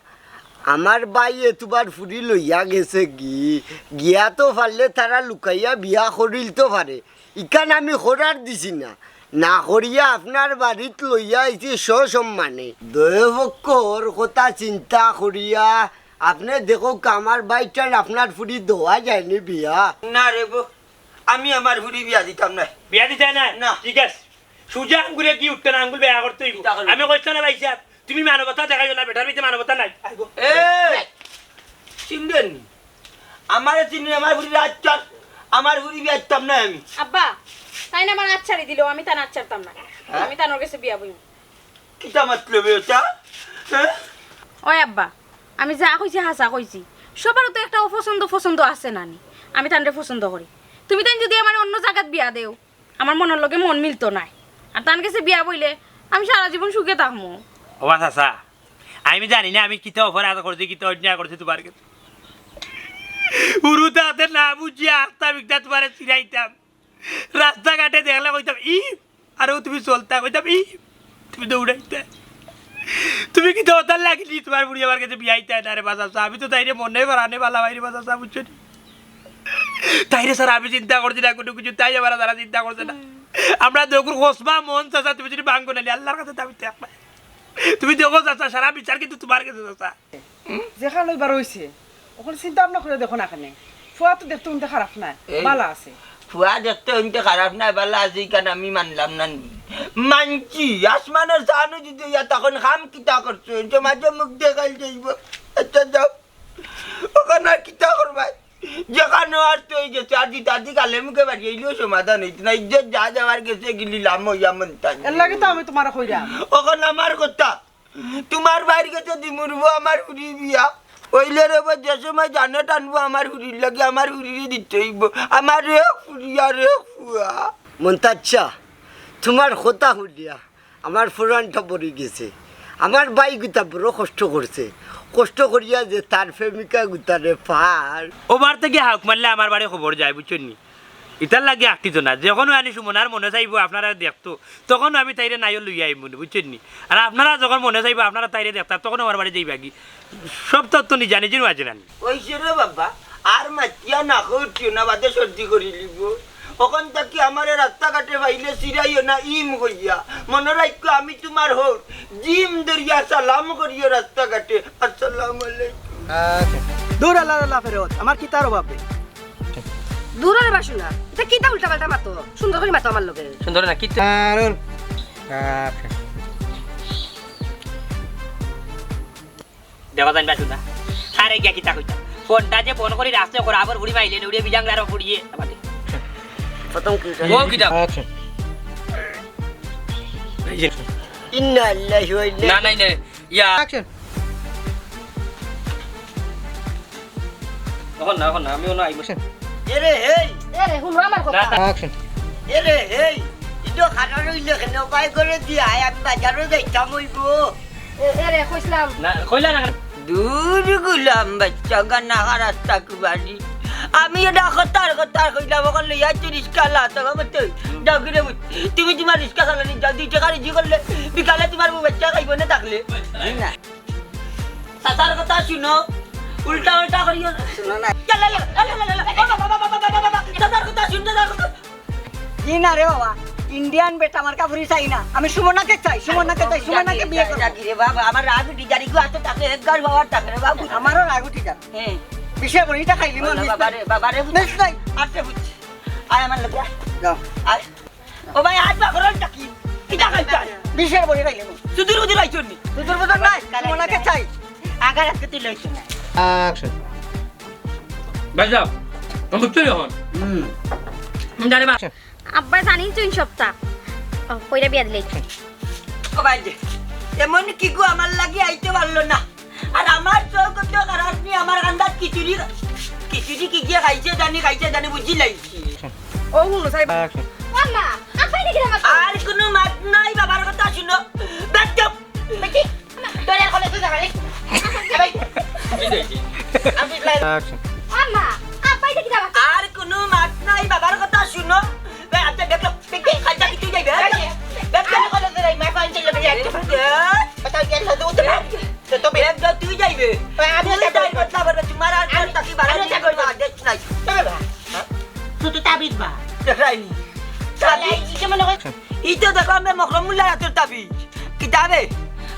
আমার ভাইয়ে তুমার ফুরি লইয়া গেছে গি, গিয়া তো পারলে তারা লুকাইয়া বিয়া করিল তো পারে। ইখান আমি করার দিছি না, না করিয়া আপনার বাড়িত লইয়া আইছি সসম্মানে। দয় পক্ষর কথা চিন্তা করিয়া আপনে দেখউক্কা আমার ভাইটার আপনার ফুরি দেওয়া যায়নি বিয়া। না রে বা, আমি আমার ফুরি বিয়া দিতাম না। বিয়া দিতায় না? না। ঠিক আছে। সুজা আঙ্গুলে ঘি উঠতো না, আঙ্গুল বেয়া করতে অইবো। কিতা করবি? আমি কইছি না ভাইসাব, তুমি মানবতা দেখাইও না, বেটার ভিতরে মানবতা নাই। আইবো। এই! চিনবেন নি? আমারে চিনি, আমার ফুরি আচ্ছা, আমার ফুরি বিয়া দিতাম না আমি। আব্বা, তাইন আমারে আচ্ছারি দিলেও আমি তান আচ্ছারতাম না। হ্যাঁ? আমি তানর গেছে বিয়া বইমু। কিতা মতলব এটা? হ্যাঁ? ওই আব্বা, আমি যা কইছি হাছা কইছি। সবারও তো একটা অপছন্দ পছন্দ আছে নানি? আমি তানরে পছন্দ করি। তুমি তাইন যদি আমারে অন্য জাগাত বিয়া দেও, আমার মনর লগে মন মিলতো নায়। আর তান গেছে বিয়া বইলে আমি সারা জীবন সুখে থাকমু। ও চাচা, আমি জানি না আমি কিতা অপরাধ করছি, কিতা অন্যায় করছি তুমার গেছে। হুরুতাতে না বুঝিয়া আস্তা বিকটা তুমারে ছিড়াইতাম। রাস্তাঘাটে দেখলে কইতাম, "ই, আরো তুমি চলতা", কইতাম, "ই, তুমি দৌড়াইতা।" তুমি কিতা অতার লাগি নি তুমার ফুরি আমার গেছে বিয়া দিতায় না রে বা চাচা? আমি তো তাইরে মনে প্রাণে ভালা পাই রে বা চাচা, বুঝছো নি? তাইরে ছাড়া আমি চিন্তা করছি না কুনু কিছু, তাই আমারে ছাড়া চিন্তা করছে না। আমরা দুইওগুর কসমা মন চাচা, তুমি যদি ভাঙ্গো নাইলে আল্লার গেছে দাবি থাকবা। তুমি দেখো চাচা, সারা বিচার কিন্তু তুমার গেছে চাচা। যেখান অইবার অইছে, অখন চিন্তা ভাবনা করিয়া দেখো না কেনে। ফুয়া তো দেখতে হুনতে খারাপ নায়, এই ভালা আছে। ফুয়া দেখতে হুনতে খারাপ নায়, ভালা আছে, ইখান আমি মানলাম না নি। মানছি, আসমানর চানও যদি ইয়া তখন কাম কিতা করছো, সমাজে মুখ দেখাইল যাইবো। আচ্ছা যাও, অখান আর কিতা করবায়? যেখান অওয়ার তো অইগেছে, আজি তাজি গালে মুখে বাড়ি আইলেও সমাধান অইতো না। ইজ্জত যা যাওয়ার গেছে গিলিলাম অইয়া মন তাই। এর লাগি তো আমি তুমারে কইরাম। অখন আমার কথা, তুমার ভাইর গেছে দিমু রে বা আমার ফুরি বিয়া। অইলে রে বা যে সময় জানে টানবো আমার ফুরির লাগি, আমার ফুরিরে দিতে অইবো। আমার এক ফুরি আর এক ফুয়া। মন্তাজ চাচা, তুমার কথা হুনিয়া আমার ফুরানটা ভরি গেছে। আমার ভাইগুতা বড় কষ্ট করছে, কষ্ট করিয়া যে তার প্রেমিকাগুতারে পার। ও বার থাকি হাউক মারলে আমার বাড়ি খবর যায়, বুঝছো নি? ইতার লাগি আটকিতো না। যখন আনি সুমনার মনে চাইবো আপনারারে দেখতো, তখন আমি তাইরে নাইও লইয়া আইমু নি, বুঝছইন নি? আর আপনারা যখন মনে চাইবো আপনারা তাইরে দেখতা, তখন আমার বাড়ি যাইবা কি? সব তথ্য নিজা নিজেরও আছে না নি? অইছে রে বাবা, আর মাতিয়া না কইও না, বাদে সর্দি করিলিবো। অখন থাকি আমারে রাস্তাঘাটে পাইলে চিরাইও না, ইম কইয়া। মনো রাখিও, আমি তুমার হউর। জিম ধরিয়া সালাম করিও রাস্তাঘাটে, "আসসালামু আলাইকুম।" আচ্ছা। দূর আল্লাহ, আল্লাহ ফেরত, আমার কিতার অভাব রে? দূর রে বাসুনা, ইতা কিতা উল্টা পাল্টা মাতো? সুন্দর করি মাতো আমার লগে। সুন্দর না, কিতা? কারণ, আচ্ছা। দেখো জানি বাসুনা, আরে গিয়া কিতা কইতা? ফোনটা যে ফোন করি রাস্তায় করে আবার ঘুরি মাইলে উড়িয়ে বিজাং আরো ঘুরিয়ে। প্রথম কি? ও কিতা? আচ্ছা। এই যে। ইন্না লিল্লাহি ওয়া ইন্না না, নাই, নাই। ইয়া। Action. অখন না, অখন না, আমি অনো আইবো। Action. এরে হেই। এরে, হুনো আমার কথা। না, না। Action. এরে হেই। ইতো খাটা রইলে কেনে? উপায় করে দি আয়, আমি বাজারো যাইতাম অইবো। এ, এরে, কইছলাম। না, কইলা না। দূর গুলাম বাচ্চা, গানা খারাপ থাকি বাড়ি। আমি এটা কথার কথা কইলাম, অখন লইয়া তুই রিস্কা লা, তো বাবা তুই। যাও গিরে বুঝ। তুমি তুমার রিস্কা চালানি যাও, দুই টেকা রুজি করলে, বিকালে তুমার বউ বাচ্চা খাইবো না থাকলে। না। চাচার কথা শুনো, উল্টা উল্টা করিও না। শুনো না। চাচার কথা শুনতে, চাচার কথা। জি না রে বাবা, ইন্ডিয়ান বেটা আমার কাপড়ি চাই না, আমি সুমনাকে চাই, সুমনাকে চাই, সুমনাকে বিয়া করবো। জাগি রে বাবা, আমার রাগ উঠি যার, ইগু আতো থাকে, এক গাল বাবার থাকে রে বাবু। আমারও রাগ উঠি যার। হ্যাঁ। বিশে বড়িটা খাইলি মন বাবা রে, বাবা রে, বুঝ। নিস নাই। আচ্ছা বুঝছি। আয় আমার লগে আয়। যাও। আয়। ও ভাই, আজ বা করল ডাকি। কিতা খাইতাই? বিশের বড়ি খাইলে না। সুদূর বুদূর আইছনি। সুদূর বুদূর নাই, সুমনাকে চাই। আগার আজকে তুই লইছ না। Action. ভাই সাহেব, আমি বুঝছি এখন। হুম। হুম, জানে বা। আব্বা জানি চুইন সপ্তাহ। ও, কইরা বিয়া দিলে। ও ভাই যে, এমন কি গো আমার লাগি আইতে পারলো না? আর আমার চোখ তো খারাপ নি, আমার কান্দাত খিচুড়ি, খিচুড়ি কি গিয়া খাইছে জানি, খাইছে জানি, বুঝি লাইছি। ও হুনো সাহেব। Action. আম্মা, আব্বাই দেখি না। আর কোনো মাত নাই, বাবার কথা শুনো। বেদ চুপ। বেটি, তোর আর কলেজে যাবা রে। এ ভাই। আমি প্ল্যান। Action. আম্মা, আব্বাই দেখি না। আর কোনো মাত নাই, বাবার কথা শুনো। বে, আপনি দেখলো, বেটি, খাইতা কি তুই যাইবে? বেদ চুপ। কলেজে যাই, মা পাঞ্চে যাবে, যাই। এ, কথা কি আর সাথে উঠতে পারে? তো, তো ব্যাগ দাও, তুই যাইবে। আমি তুই যাইবে। যাইবে, তোমার আর আমি, তাকি বাড়ানি আমি যাইবে। করবে, আদেশ নাই। তবে বা, হ্যাঁ? তুই তো তাবিজ বা। দেখাইনি। তাবিজ? তাবিজ কি মনে হয়? এই তো দেখো, আমি মকরমুল্লার হাতের তাবিজ। কিতাবে?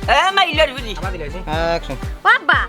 এ, মাইলের হুনি। আবার দিলে, আচ্ছা। Action. ও আব্বা,